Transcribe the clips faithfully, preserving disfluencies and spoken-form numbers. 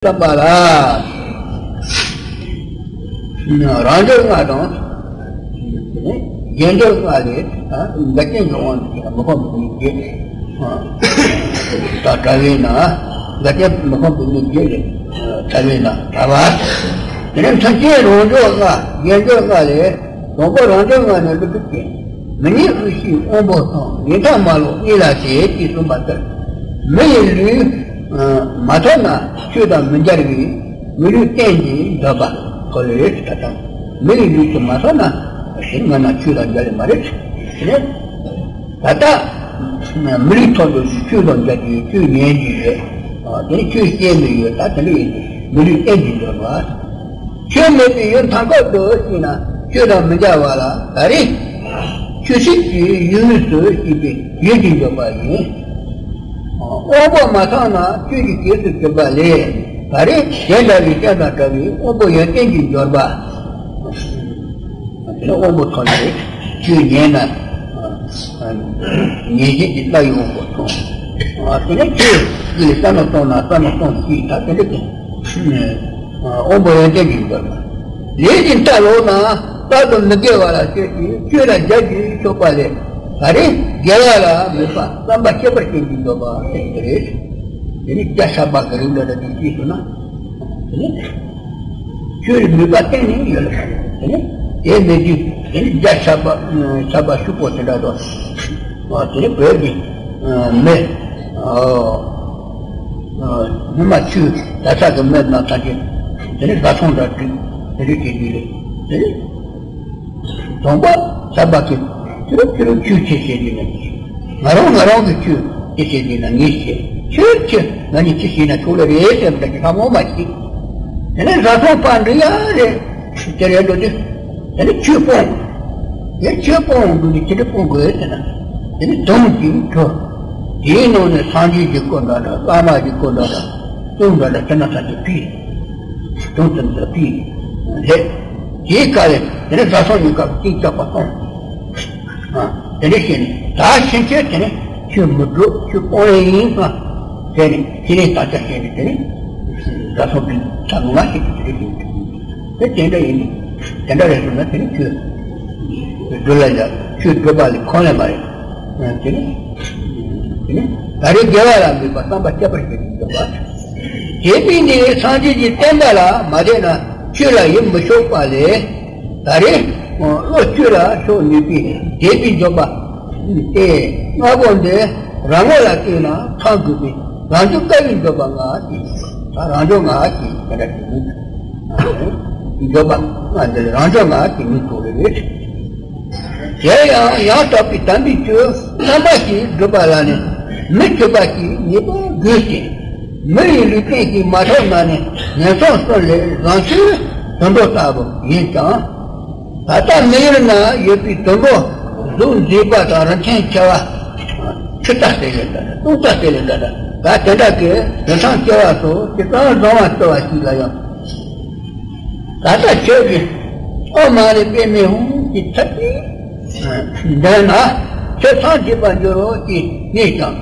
བསམ་པ་ལ། རང་འདོད་ལྔ་དང་། རྒྱས་འདོད་ལྔ་ལས། འགལ་རྐྱེན་གྱི་དབང་གིས་མི་ཁོམ་པའི་གནས་བརྒྱད། ད་བྲལ་བས་ན། འགལ་རྐྱེན་མི་ཁོམ་པའི་གནས་བརྒྱད་ལས་བྲལ་བས་ན་བྲལ་བ། དེ་ནས་མཐུན་རྐྱེན་རང་འདོད་ལྔ། རྒྱས་འདོད་ལྔ་ལས། དང་པོ་རང་འདོད་ལྔ་ནི་ཀླུ་སྒྲུབ་ཀྱི། མི་ཉིད་དབུགས་ཤིང་དབང་པོ་གསུམ། ཡིད་མཐའ་མ་ལོག་གཉིད་ལ་བྱེད་ཅེས་གསུངས་པ་ལྟར། མི་ཡི་ལུས་མ་ཐོབ་ན་ཆོས་དང་མི་འབྲལ་བའི་མི་ལུས་རྟེན་ཅིང་འདོད་པ་ཁོ་ལས་ད་ལྟ་མི་ཡི་ལུས་ཤིང་མ་ཐོབ་ན་ཞིང་ང་ན་ཆོས་དང་འབྲལ་བ་མ་རེད། དེ་ནས་ད་ལྟ་མི་ལུས་ཐོབ་འདུག་ཆོས་དང་འབྲལ་གྱི་ཆོས་ཉན་གྱི་ཡོད། དེ་ནས་ཆོས་སྐྱེས་ནས་ཡོད། ད་དེ་འདྲ་ཡིན་དུས་མི་ལུས་རྟེན་ཅིང་འདོད་པ། ཆོས་མེད་པའི་ཡུལ་མཐའ་འཁོབ་ཏུ་ཤེས་ན་ཆོས་དང་མི་འབྲལ་བ་ལ་ད་རེས་ཆོས་སྲིད་ཀྱི་ཡུལ་དངོས་སུ་སྐྱེས་པའི་ཡུལ་གྱི་འཇོག་པ་ཡིན། དབང་པོ་མ་ཚང་ན་ཆོས་ཀྱི་སྐྱེས་སུ་གྱུར་པ་ལས་ད་རེས་དེ་འདྲ་བའི་རྟེན་དང་བྲལ་བའི་དབང་པོ་ཡོན་ཏན་གྱི་འབྱོར་པ། དེ་ནས་དབང་པོ་ཐོབ་ནས་ཆོས་ཉན་ན། ཉན་བཞིན་གྱི་ལྟ་བའི་དབང་པོ་ཐོབ། དེ་ནས་ཆོས་ཀྱི་བསམ་བློ་གཏོང་ན་བསམ་བློ་གཏོང་ཤེས། ད་དེ་འདྲ་དེ། དབང་པོ་ཡོན་ཏན་གྱི་འབྱོར་པ། ལས་ཀྱི་མཐའ་ལོག་ན་རྟག་ཏུ་མི་དགེ་བ་ལ་སྤྱོད་ཅིང་ཆོས་ལ་སྦྱར་གྱིས་ཆོག་པ་ལས་ད་རེས་དགེ་བ་ལ་མོས་པ་བསམ་པ་ཁྱད་པར་ཅན་གྱི་འབྱོར་པ་ཟེར་གྱི་རེད། དེ་ནི་རྒྱ་ཆགས་པ་གི་རིགས་འདྲ་འདྲ་དེ་ཤེས་སོང་ན། དེ་ནི་ཆོས་ལ་མོས་པ་གཏན་ནས་ཡོད་ལ་མ་རེད། དེ་ནི་དེ་མེད་དུས་དེ་ནི་རྒྱ་ཆགས་པ་ཆགས་པ་ཤུགས་པོ་དེ་འདྲ་དང་། དེ་ནི་བོད་ཀྱི་མི། སྔོན་མ་ཆོས་ད་ཆགས་ཀྱི་མི་རྣམས་ཐམས་ཅད་དེ་ནི་བཟའ་ཚང་འདྲ་འགྲིག་དེ་རིགས་བྱེད་རྒྱུ་རེད། དེ་ནི། དང་པོ་བསམ་པ་གི་ཕྱི་རོལ་ཕྱི་རོལ་ཆོས་ཅི་བྱེད་ཀྱི་ན། ང་རང་ང་རང་གི་ཆོས་ཅི་བྱེད་ཀྱི་ན་ངས་བྱེད། ཁྱོད་ཁྱོད་ང་གཉིས་ཅི་བྱེད་ན་ཆོག་ལེ་རེད་ཟེར་བཏང་གི་ལྷ་མོ་མ་བྱེད། དེ་ནས་བཟའ་ཚང་བར་འདྲི་ཡ་རེད། དེ་རེད་འགྲོ་དུས་དེ་ནས་ཆོས་སྤོང་། དེ་ཆོས་སྤོང་འགྲོ་དུས་ཅི་འདྲ་སྤོང་དགོས་ཟེར་ན། དེ་ནས་དོན་གྱི་འཕྲོ། དེའི་ནང་ནས་སངས་རྒྱས་ཀྱི་སྐུ་འདྲ་འདྲ། བླ་མ་གི་སྐུ་འདྲ་འདྲ། གསུང་འདྲ་འདྲ། དེ་ན་ཐམས་ཅད་ཕུལ། དོན་དུ་འདི་ཕུལ། ལེགས། དེའི་སྐབས་ལས་དེ་ནས་བཟའ་ཚང་གཉིས་ཀ་གཅིག་ཆགས་པ་གཏོང་། ཨ། དེ་འདྲ་བྱས་ནས་ད་ཕྱིན་ཆད་དེ་ནས་ཆོས་མི་སྒྲུབ། ཆོས་སྤོང་ཡས་ཡིན་ཟེར་ནས་དེ་ནས་དམ་བཅའ་བྱས་ནས་དེ་ནས་བཟའ་ཚང་གི་ཚ་ངོ་མ་ཞིག་གིས་དེ་འདྲ་བྱས་ནས། དེ་དེ་འདྲ་ཡིན། དེ་འདྲ་རེད་ཟེར་ན་དེ་ནི་ཆོས་སྒྲུབ་ལ་ཡ། ཆོས་སྒྲུབ་པ་ལས་ཁོང་ལས་མ་རེད། དེ་ནི། དེ་ནི་ད་རེས་དགེ་བ་ལ་མོས་པ་བསམ་པ་ཁྱད་པར་ཅན་གྱི་འཇོག་པ། དེ་བས་ནི་སངས་རྒྱས་ཀྱི་བསྟན་པ་ལ་མ་དད་ན་ཆོས་ལ་ཡིད་མི་ཆོག་པ་ལས། ད་རེས་བློ་ཆོས་ལ་ཕྱོགས་ནུས་པའི་དད་པའི་འཇོག་པ། དེ་ལྔ་པོ་འདི་རང་ངོ་ལ་བལྟས་ན་ཚང་དགོས་པས་རང་བྱུང་དཀའ་བའི་འཇོག་པ་ལྔ་སྟེ། ད་རང་བྱུང་ལྔ་ཞེས་དེ་འདྲ་ཞིག་མིང་འཇོག་པ་ལྔ་འདི་ལ་རང་བྱུང་ལྔ་ཞེས་མིང་ཐོགས་རེ་རེད། དེ་ཡང་ཡང་དག་པའི་དམ་པའི་ཆོས་རྣམ་པ་བཞི་སྒྲུབ་པ་ལ་ནི་མི་ཆོག་པ་ཞིག་ངེས་པར་དགོས་ཤིང་། མི་ཡི་ལུས་རྟེན་ཞིག་མ་ཐོབ་ན་ནི་ངན་སོང་གསུམ་ལས་བཟང་ཆོས་དུད་འགྲོ་ལྟ་བུ་ཡིན་ཀྱང་། ད་ལྟ་མི་ཡུལ་ན་ཡོད་པའི་དུད་འགྲོ་གཟུགས་མཛེས་པ་དང་རིན་ཆེན་ཆེ་བ། ཆུ་རྟ་ཟེར་ལེ་འདྲ་འདྲ། སྟོང་རྟ་ཟེར་ལེ་འདྲ་འདྲ། ད་དེ་འདྲ་གི་རིན་ཐང་ཆེ་བ་སོགས་ཇི་ཙམ་བཟང་བར་བརྩི་བ་ཞིག་ལ་ཡང་། ད་ལྟ་ཁྱོད་ཀྱིས་ཨོཾ་མ་ཎི་པདྨེ་ཧཱུྃ་གི་ཚིག་གཅིག་འདོན་ན་ཁྱོད་སངས་རྒྱས་པར་འགྱུར་རོ་ཞེས་སྨྲས་ཀྱང་།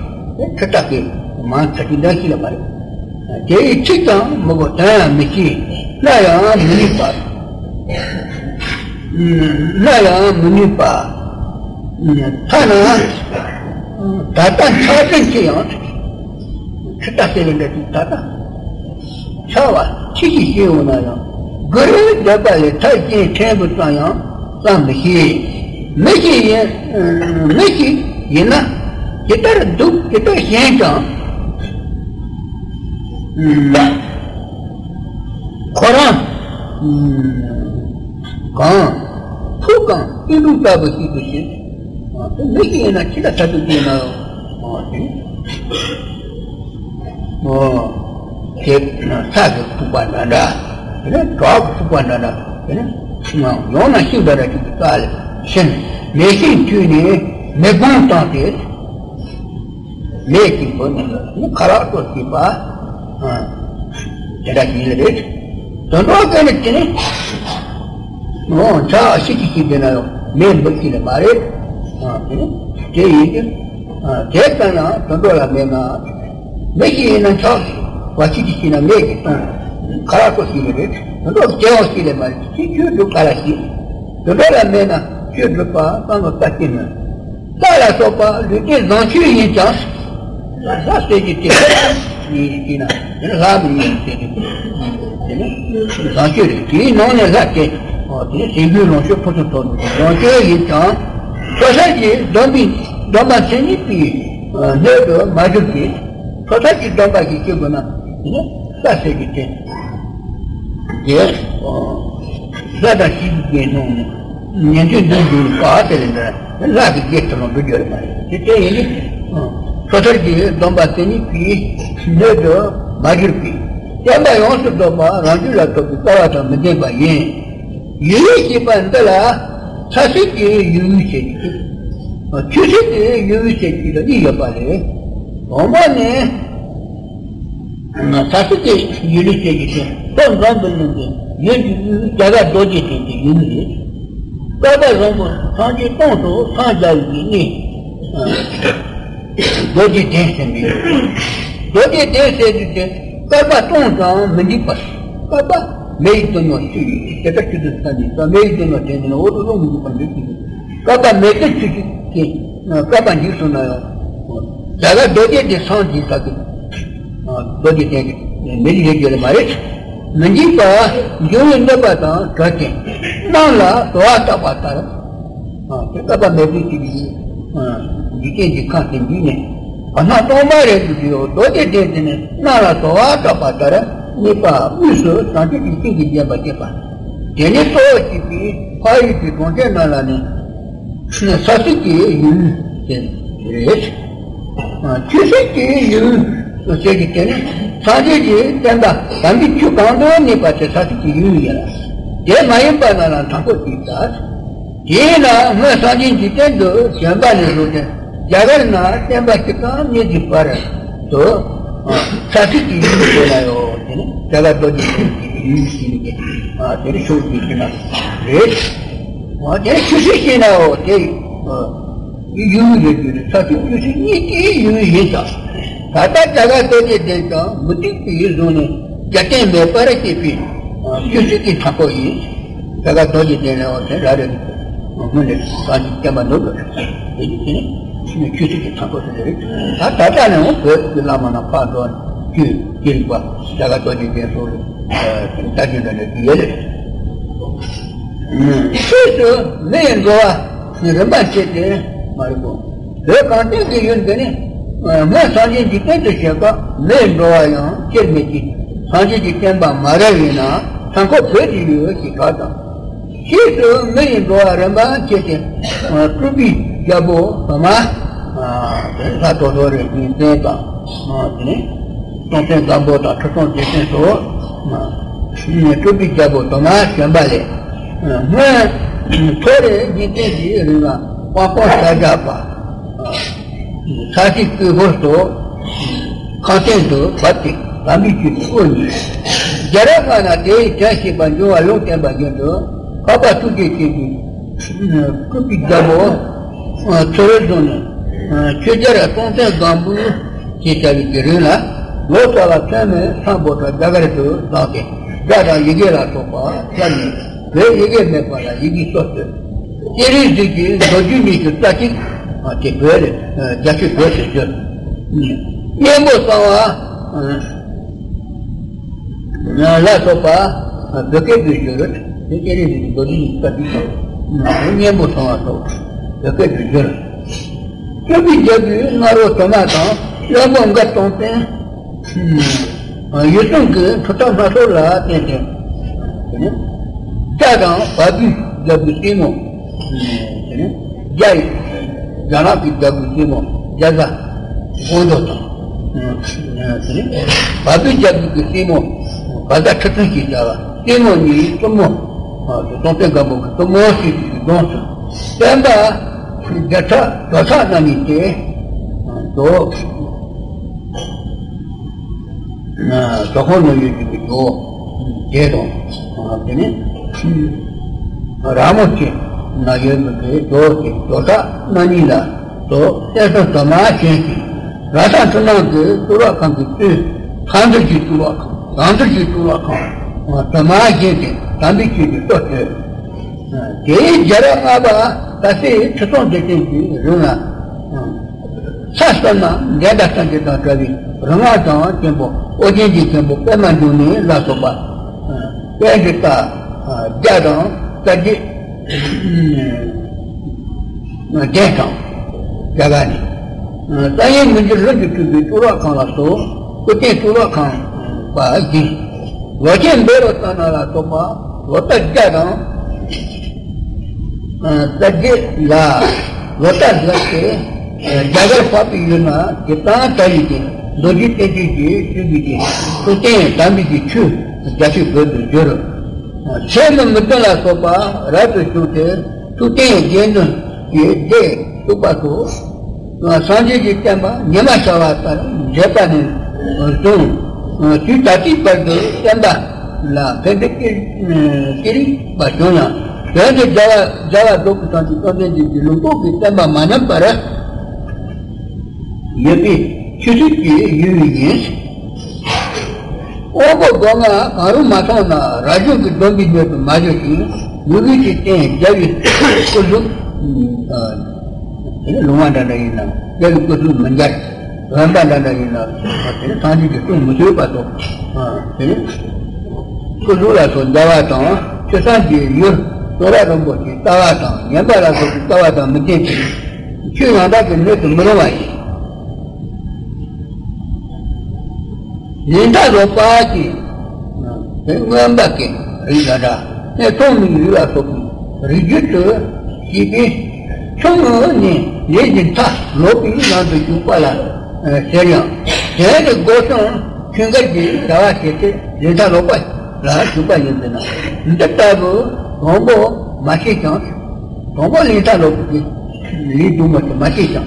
ཆུ་རྟ་གིས་མ་ཎི་ཚིག་གཅིག་འདོན་ཤེས་ལ་མ་རེད། དེ་ཡི་ཚིག་ཀྱང་མི་གོ། དོན་ཡང་མི་ཤེས། སླར་ཡང་མི་ནུས་པ། སླར་ཡང་མི་ནུས་པ། ཐ་ན་ད་ལྟ་ཕྱག་འཚལ་ཆེ་ཡང་། ཆུ་རྟ་ཟེར་བའི་འདྲ་ཞིག་ད་ལྟ་ཕྱག་བ་ཆེ་ཞིག་བྱས་འོང་ན་ཡང་། གུ་རུའི་བསྟོད་པ་ལས་ཐབས་གཞན་ཕྲན་བུ་ཙམ་ཡང་བསམ་མི་ཤེས། མི་ཞིག་ཡིན། མི་ཞིག་ཡིན་ན་ཇི་ལྟར་སྡུག་ཇི་ལྟར་ཞན་ཀྱང་། ཁོ་རང་གང་ཕུག་གམ་གཏི་མུག་ལྟ་བུ་ཞིག་ཏུ་ཤེས། དེ་མི་ཞིག་ཡིན་ན་ཅི་ལ་ཐ་དུ་བྱས་ན་ཡང་། དེ་ས་གི་ཕུག་པ་འདྲ་འདྲ། དེ་ནས་བྲག་གི་ཕུག་པ་འདྲ་འདྲ། དེ་ནས་ཡང་ན་ཤིང་འདྲ་འདྲ་ཅིག་གི་རྩ་ལ་ཕྱིན། མེ་ཤིང་བཏུས་ནས་མེ་སྒོང་བཏང་སྟེ། མེ་གཅིག་བུད་ནས་ནི་ཁ་ལག་སྤྲོད་བྱེད་པ། དེ་འདྲ་ཞིག་ཡིན་རེད། དོན་དག་ག་ནི་དེ་ནི། འོ་ཆ་ཤི་ཅི་ཞིག་དེ་ན་ཡང་མེ་འབུད་ཀྱི་ནི་མ་རེད། དེ་ནི་དེ་ཡིན་དུས། དེ་ལྟ་ན་དོན་དག་ལ་མེད་ན། མི་ཞིག་ཡིན་ན་ཆགས། བ་ཕྱིས་ཀྱི་ཤི་ན་མེད་ཀྱི་སྟོང་། ཁ་ར་ཁོ་ཤི་ལེ་རེད། དོན་དུ་སྐྱེ་བ་ཤི་ལེ་མ་རེད། ཅི་ཆོས་སྒྲུབ་ག་ལ་ཤི། དོན་དུ་ལ་མེད་ན་ཆོས་སྒྲུབ་པ་གང་གི་ལྟ་སྐྱེ་མོད། ལྷ་ལ་སོགས་པ་ལུས་རྟེན་བཟང་སྤྱོད་ཡིན་ཀྱང་། ལྷ་ཟེར་གྱི་དེ་ཡིན་ན་དེ་ནི་ལྷ་མི་ཡིན་ཟེར་གྱི། དེ་ནི་བཟང་སྤྱོད་རེད། དེའི་ནང་ནས་ལྷ་དེ་དེ་ནི་སེམས་ལུས་ལོངས་སྤྱོད་ཕུན་སུམ་ཚོགས་པའི་བཟང་སྤྱོད་ཡིན་ཀྱང་། སོ་སོ་ཡི་སྡོམ་པའི་སྡོམ་པ་མཚན་ཉིད་པའི་སྣོད་དུ་མ་གྱུར་ཏེ། སོ་སོ་ཡི་སྡོམ་པ་ཞིག་བྱེད་དགོས་ན་དེ་ནི་ལྷ་ཟེར་གྱི་དེ། དེ། ལྷ་དང་བྱིས་པའི་རྒྱན་སྣང་ནས། ཉན་ཐོས་འདི་འདུལ་བ་དེ་ལས་འདས། ལྷ་གི་རྒྱན་དུ་ལོངས་འགྲོ་རྒྱུ་རེད་མ་རེད། དེ་དེ་ཡིན་གྱི། སོ་ཐར་གྱི་སྡོམ་པ་དེ་ཉིད་ཀྱི་སྣོད་དུ་མ་གྱུར་པའི། བསྟན་པ་ཡོངས་སུ་རྫོགས་པ་རང་རྒྱུད་ལ་ཐོབ་པའི་རྩ་བ་དང་མི་ལྡན་པ་ཡིན། ཡུལ་ཡུལ་ཞེས་པ་འདི་ལ་མཐའ་སྲིད་ཀྱི་ཡུལ་ཡུལ་བྱེད་ཀྱི། ཆོས་སྲིད་ཀྱི་ཡུལ་ཡུལ་བྱེད་ཀྱི་ལ་གཉིས་ཡོད་པ་ལས། དང་པོ་ནི། ས་སྲིད་དེ་ཡུལ་ལུགས་བཅས་ཀྱི་ཚེ་ཐོབ་འཛོམས་པའི་གླིང་གི་ཡུལ་གྱི་ཡུལ་རྒྱ་གར་རྡོ་རྗེ་གདན་གྱི་ཡུལ་རེད། བསྐལ་པ་བཟང་པོར་སངས་རྒྱས་སྟོང་དུ་འཚང་རྒྱ་བའི་གནས། རྡོ་རྗེ་གདན་ཟེར་མི། རྡོ་རྗེ་གདན་ཟེར་དུས་ཀྱི་བསྐལ་པ་སྟོང་ཙམ་མི་འཇིག་པར། བསྐལ་པ་མེ་ཡི་དོན་ཡང་ཆུ་ཡི་དེ་ལྟར་ཆུ་དུ་ས་ནི་ད་མེ་ཡི་དོན་ཡང་དེ་ནི་འོག་ཏུ་རླུང་མི་འཇིག་པར་འདུག་ཅིང་། བསྐལ་པ་མེ་དུ་ཆུ་ཞིག་གིས་བསྐལ་པ་འཇིག་སོང་ན་ཡང་། རྒྱ་གར་རྡོ་རྗེ་གདན་སངས་རྒྱས་ས་ཀྱི། རྡོ་རྗེ་གདན་གྱི་མི་རིགས་རེད་རྒྱུ་རེད་མ་རེད། མི་འཇིག་པ་འབྱུང་བའི་གནོད་པ་དང་བྲལ་ཏེ། གནམ་ལ་ཟླ་བ་གྲགས་པ་ལྟར། དེ་བསྐལ་པ་མེ་དུ་ཆུ་ཞིག་གིས། འཇིག་རྟེན་གྱི་ཁམས་སུ་འཇིག་ནས། བར་སྣང་སྟོང་པ་རེད་འདུག་ཅིང་རྡོ་རྗེ་གདན་དེ་ནི་གནམ་ལ་ཟླ་བ་གྲགས་པ་ལྟར་གནས་པ་དབུས་སུ་བྱང་ཆུབ་ཀྱི་ཤིང་གིས་བརྒྱན་པ་བསྟན་པ། དེ་ནི་གཙོ་བོ་བྱས་པའི་འཕགས་ཡུལ་གྱི་གྲོང་ཁྱེར་རྣམས་ལ་ནི། ས་སྲིད་ཀྱི་ཡུལ་ཟེར་རེད། ཆོས་སྲིད་ཀྱི་ཡུལ་ཟེར་གྱི་དེ་ནི་སངས་རྒྱས་ཀྱི་བསྟན་པ་དམ་པའི་ཆོས་གང་དུ་གནས་པ་དེ་ས་སྲིད་ཀྱི་ཡུལ་ཡིན་ལ། དེ་མ་ཡིན་པ་རྣམས་ལ་མཐའ་འཁོབ་ཅེས་བྱ། དེས་ན་སྔོན་སངས་རྒྱས་འཇིག་རྟེན་དུ་བྱོན་པ་ནས་བཟུང་སྟེ་རྒྱ་གར་ན་བསྟན་པ་སྤྱིར་བཏང་གནས་ཀྱི་བར་དུ། ས་སྲིད་ཀྱི་ཡུལ་ཟེར་ན་ཡང་དེ་ནི་རྒྱ་གར་རྡོ་རྗེ་གདན་གྱི་ཡུལ་ཞིག་ནི་དེ་ནི་ཕྱོགས་ཀྱི་ཕྱི་ན་རེད། དེ་ཆོས་སྲིད་ཅེ་ན་ཡང་དེ་ཡུལ་རེད་རྒྱུ་རེད། ས་སྲིད་ཆོས་སྲིད་གཉིས་ཀྱི་ཡུལ་ཡིན་ཙང་། ད་ལྟ་རྒྱ་གར་རྡོ་རྗེ་གདན་དང་མུ་སྟེགས་པའི་བཟུང་ནས་རྒྱ་བསྟན་མེད་པར་བྱེད་པའི་ཆོས་སྲིད་ཀྱི་མཐའ་འཁོབ་ཡིན། ད་ག་རྡོ་རྗེ་གདན་ལ་འོ་དེ་ར་རེ་སྔོན་ནས་གང་ཞིག་བསྟན་པ་ནོར་དུ་རེད། དེ་ཡིན་དེ་ནི་ཆོས་སྲིད་ཀྱི་མཐའ་འཁོབ་དེ་རེད། ད་ད་ལྟ་ནས་འོ་བོད་ཀྱི་བླ་མ་རྣམས་ཕར་འགྲོ་ཆོས་ཀྱི་རིག་པ་ད་ག་རྡོ་རྗེ་གདན་སོགས་ལ་ལྟ་རྒྱུ་འདྲ་ནས་དེ་ཡོད་རེད། ཕྱིས་སུ་མི་ཡི་འགྲོ་བ་རིམ་པ་བྱས་ཏེ་མ་རེད་གོ། བོད་གངས་ཅན་གྱི་ཡུལ་འདི་ནི། སྔོན་སངས་རྒྱས་འཇིག་རྟེན་དུ་བྱོན་སྐབས་མིའི་འགྲོ་བ་ཡང་སྐྱེར་མེད་ཀྱི། སངས་རྒྱས་ཀྱི་བསྟན་པ་མ་རབས་ཡིན་ན་མཐའ་འཁོབ་བོད་ཀྱི་ཡུལ་ཞེས་གྲགས་དང་། ཕྱིས་སུ་མི་ཡི་འགྲོ་བ་རིམ་པ་བྱས་ཏེ། སྤྲུལ་པའི་རྒྱལ་པོ་དོ་མ། ལྷ་དོ་ཐོ་རེ་གཉིས་བསྟན་དང་། དེ་ནས་སྲོང་བཙན་སྒམ་པོ་དང་ཁྲི་སྲོང་ལྡེ་བཙན་སོགས། སྤྲུལ་པའི་རྒྱལ་པོ་དོ་མ་བྱོན་པ་ལས། སྔོན་ཐོ་རེ་གཉིས་བསྟན་གྱི་རིང་ལ་དཔལ་སྤུངས་ཤཱཀྱ་པ། ས་སྲིད་སྤྲུལ་སྐུ་སོགས་ཁང་སྟེང་དུ་བབས་ཏེ་དམ་པའི་ཆོས་ཀྱི་དབུ་བརྙེས། རྒྱལ་རབས་ལྔ་ན་དེའི་དོན་བཤད་པ་འབྱུང་བ་ལུང་བསྟན་པ་བཞིན་དུ་འཕགས་པ་ཐུགས་རྗེ་ཆེན་པོས་སྤྲུལ་པའི་རྒྱལ་པོ་ཚུ་རོལ་བཟུང་ནས་ཆོས་རྒྱལ་སྲོང་བཙན་སྒམ་པོ་ཞེས་བྱ་བའི་གི་རིང་ལ་ལོ་ཙཱ་བ་ཚད་མེད་སམ་བྷོ་ཊ་རྒྱ་གར་དུ་བདག་སྟེ་སྒྲ་དང་ཡི་གེ་ལ་སོགས་པ་ཁྱབ་ནས། བོད་ཡི་གེ་མེད་པ་ལ་ཡི་གེ་སོགས་སུ། སྤྱན་རས་གཟིགས་ཀྱི་མདོ་རྒྱུད་མི་ཤོ་རྩ་གཅིག་དེ་བོད་རྒྱ་ཆོས་བོད་ཟེར་རྒྱུ། གཉན་པོ་གསང་བ་ལ་སོགས་པ་བོད་སྐད་དུ་བསྒྱུར། དེ་སྤྱན་རས་གཟིགས་ཀྱི་མདོ་རྒྱུད་མི་ཤོ་རྩ་གཅིག་དང་། གཉན་པོ་གསང་བ་སོགས་བོད་སྐད་དུ་བསྒྱུར། སྤྲུལ་པའི་རྒྱལ་པོའི་སྔ་རོལ་དུ་མ་དང་བློན་པོ་མགར་སྟོང་བསྟན། ཡུལ་སྲུང་གི་མཐུ་སྟོབས་སྣ་ཚོགས་ལ་བརྟེན་ཏེ། རྒྱ་དང་བལ་པོའི་རྒྱལ་པོའི་སྲས་མོ། རྒྱ་ཡི་རྒྱ་ནག་གི་རྒྱལ་པོའི་སྲས་མོ་རྒྱ་བཟའ་ཀོང་ཇོ་དང་། བལ་པོའི་རྒྱལ་པོའི་སྲས་མོ་བལ་བཟའ་ཁྲི་བཙུན་ཞེས་བྱ་བ་སྲས་མོ་གཉིས་གཙུག་མོ། སྲོང་བཙན་སྒམ་པོ་གི་གཙུག་མོ་སྲས་ཀྱི་གདོང་དུ་བསྟན་པ་བརྒྱ་ཕྲག་འགྲོ་ཚར་རྣམ་གཉིས་ཏེ། ཇོ། ཇོ་ཁང་ནང་ཡོད་ཀྱི་ཇོ། དེ་དང་། དེ་ནས། ར་མོ་ཆེ་ན་ཡོད་པའི་ཇོ་དེ་ཇོ་ཕྲག་རྣམ་གཉིས་ལ་ཇོ་བསྟན་སྲུང་དུ་མ་བྱོན་ཞིང་ར་ས་འཕྲུལ་སྣང་གི་གསོལ་བ་ཁང་གི་གཙོས། ཐར་འདོད་ཀྱི་སྤྲུལ་པ་གང་། རང་འདོད་ཀྱི་སྤྲུལ་པ་གང་། དུ་མ་བཞིན་ཏེ་དམ་པའི་ཆོས་ཀྱི་སྲོལ་བཏོད། དེའི་རྒྱལ་བ་ལྔ་པ་ད་ལྟའི་ཁྲི་སྲོང་ལྡེ་བཙན་གྱི་རིང་ལ། ས་གསུམ་ན་འགྲན་ཟླ་སངས་རྒྱས་དང་བྲལ་བའི་རིག་སྔགས་དང་མཁན་པོ་ཨོ་རྒྱན་གྱི་མཁན་པོ་པདྨ་འབྱུང་གནས་ལ་སོགས་པ། པཎྜི་ཏ་བརྒྱ་དང་རྩ་བརྒྱད། གདན་དྲངས། རྒྱ་གར་ནས། རྩ་བའི་མི་འགྱུར་ལྷུན་གྱིས་གྲུབ་པའི་སྤྲུལ་པ་གང་ལ་སོགས་སྐུ་རྟེན་སྤྲུལ་པ་གང་པ་བཞིན། ལོ་ཆེན་བཻ་རོ་ཙ་ན་ལ་སོགས་པ་ལོ་ཟླ་བརྒྱ་དང་རྩ་བརྒྱད་ལ། ལོ་ཟླ་ལྷག་སྟེ་རྒྱ་གར་འཕགས་པའི་ཡུལ་ན་ཇི་ལྟར་དར་བའི་རྒྱན། མདོ་རྒྱུད་བསྟན་བཅོས་ཀྱི་སྤྲུལ་པའི་རྒྱན། ཐུབ་བསྟན་དམ་པའི་གི་ཆོས་རྒྱ་ཆེར་བོད་དུ་བསྒྱུར། ཚད་མེད་མི་བདུན་ལ་སོགས་པ་རབ་ཏུ་བྱུང་སྟེ། ཐུབ་བསྟན་དགེ་འདུན་གྱི་སྡེ་བཙུགས་པ་སོགས། སངས་རྒྱས་ཀྱི་བསྟན་པ་ཉི་མ་ཤར་བ་ལྟར་མཛད་པ་ནས་བཟུང་། དུས་ད་ལྟའི་བར་དུ་བསྟན་པ་ལ་ཕན་བདེ་ཅི་རིགས་པ་བྱུང་ཡང་། དོན་དུ་རྒྱལ་བ་རྒྱལ་བ་རྫོགས་པའི་སངས་རྒྱས་བཅོམ་ལྡན་འདས་ཀྱི་ལུང་རྟོགས་ཀྱི་བསྟན་པ་མ་ཉམས་པར་ཡོད་པའི་ཆུ་ཚོད་ཀྱི་ཡུལ་ཡིན། དབང་པོ་སྒོ་ལྔ་གང་རུང་མ་ཚང་ན་རབ་བྱུང་གི་སྡོམ་པའི་སྣོད་དུ་མ་གྱུར་ཞིང་། ལུས་ཀྱི་རྟེན་རྒྱལ་བའི་སྐུ་གཟུགས། ལུང་བ་འདྲ་འདྲ་ཡིན་ན་རྒྱལ་བའི་སྐུ་གཟུགས་མི་འབྱར། འོན་པ་འདྲ་འདྲ་ཡིན་ན་དེ་ནི་སངས་རྒྱས་ཀྱི་གསུང་མི་ཐོས་པ་དང་། དེ་ནི་སྐུ་གཟུགས་ལ་སོགས་འདྲ་བ་དང་། ཆོས་སངས་རྒྱས་ཡུལ་གཙོ་བོ་རིན་པོ་ཆེའི་ལྟ་བ་དང་། ཉན་པ་ལ་སོགས་པའི་ལྟ་བ་དང་མི་མཐུན་ཞིང་། ཆོས་ཡང་དག་གི་སྣོད་དུ་མི་རུང་བ་ཡིན། ལས་མཐའ་ལོག་པ་ཅན། མངོན་པར་གྱུར་རིགས་ལ་འདྲ། ནས་ཚོགས་མིན་རིགས་ལ་སོགས་པའི་རིགས་རྒྱུད་དུ་སྐྱེས་པའི་ཆུང་ངུ་ནས་ལས་ཀྱི་མཐའ་ལོག་པའི་ལམ་དུ་ཞུགས་པ་ལ་ཟེར་ཡང་། དོན་དུ་སྒོ་གསུམ་ཆོས་འགལ་གྱི་བྱ་བ་བྱེད་ཚེ་ལས་མཐའ་ལོག་པ་ལ་ཞུགས་པ་ཡིན་ཟེར་ན། འདི་ལྟ་བུ་དང་པོ་མ་ཤེས་ཀྱང་། དང་པོ་ལས་མཐའ་ལོག་པའི་ལས་སྡུག་མོ་དེ་མ་ཤེས་ཀྱང་།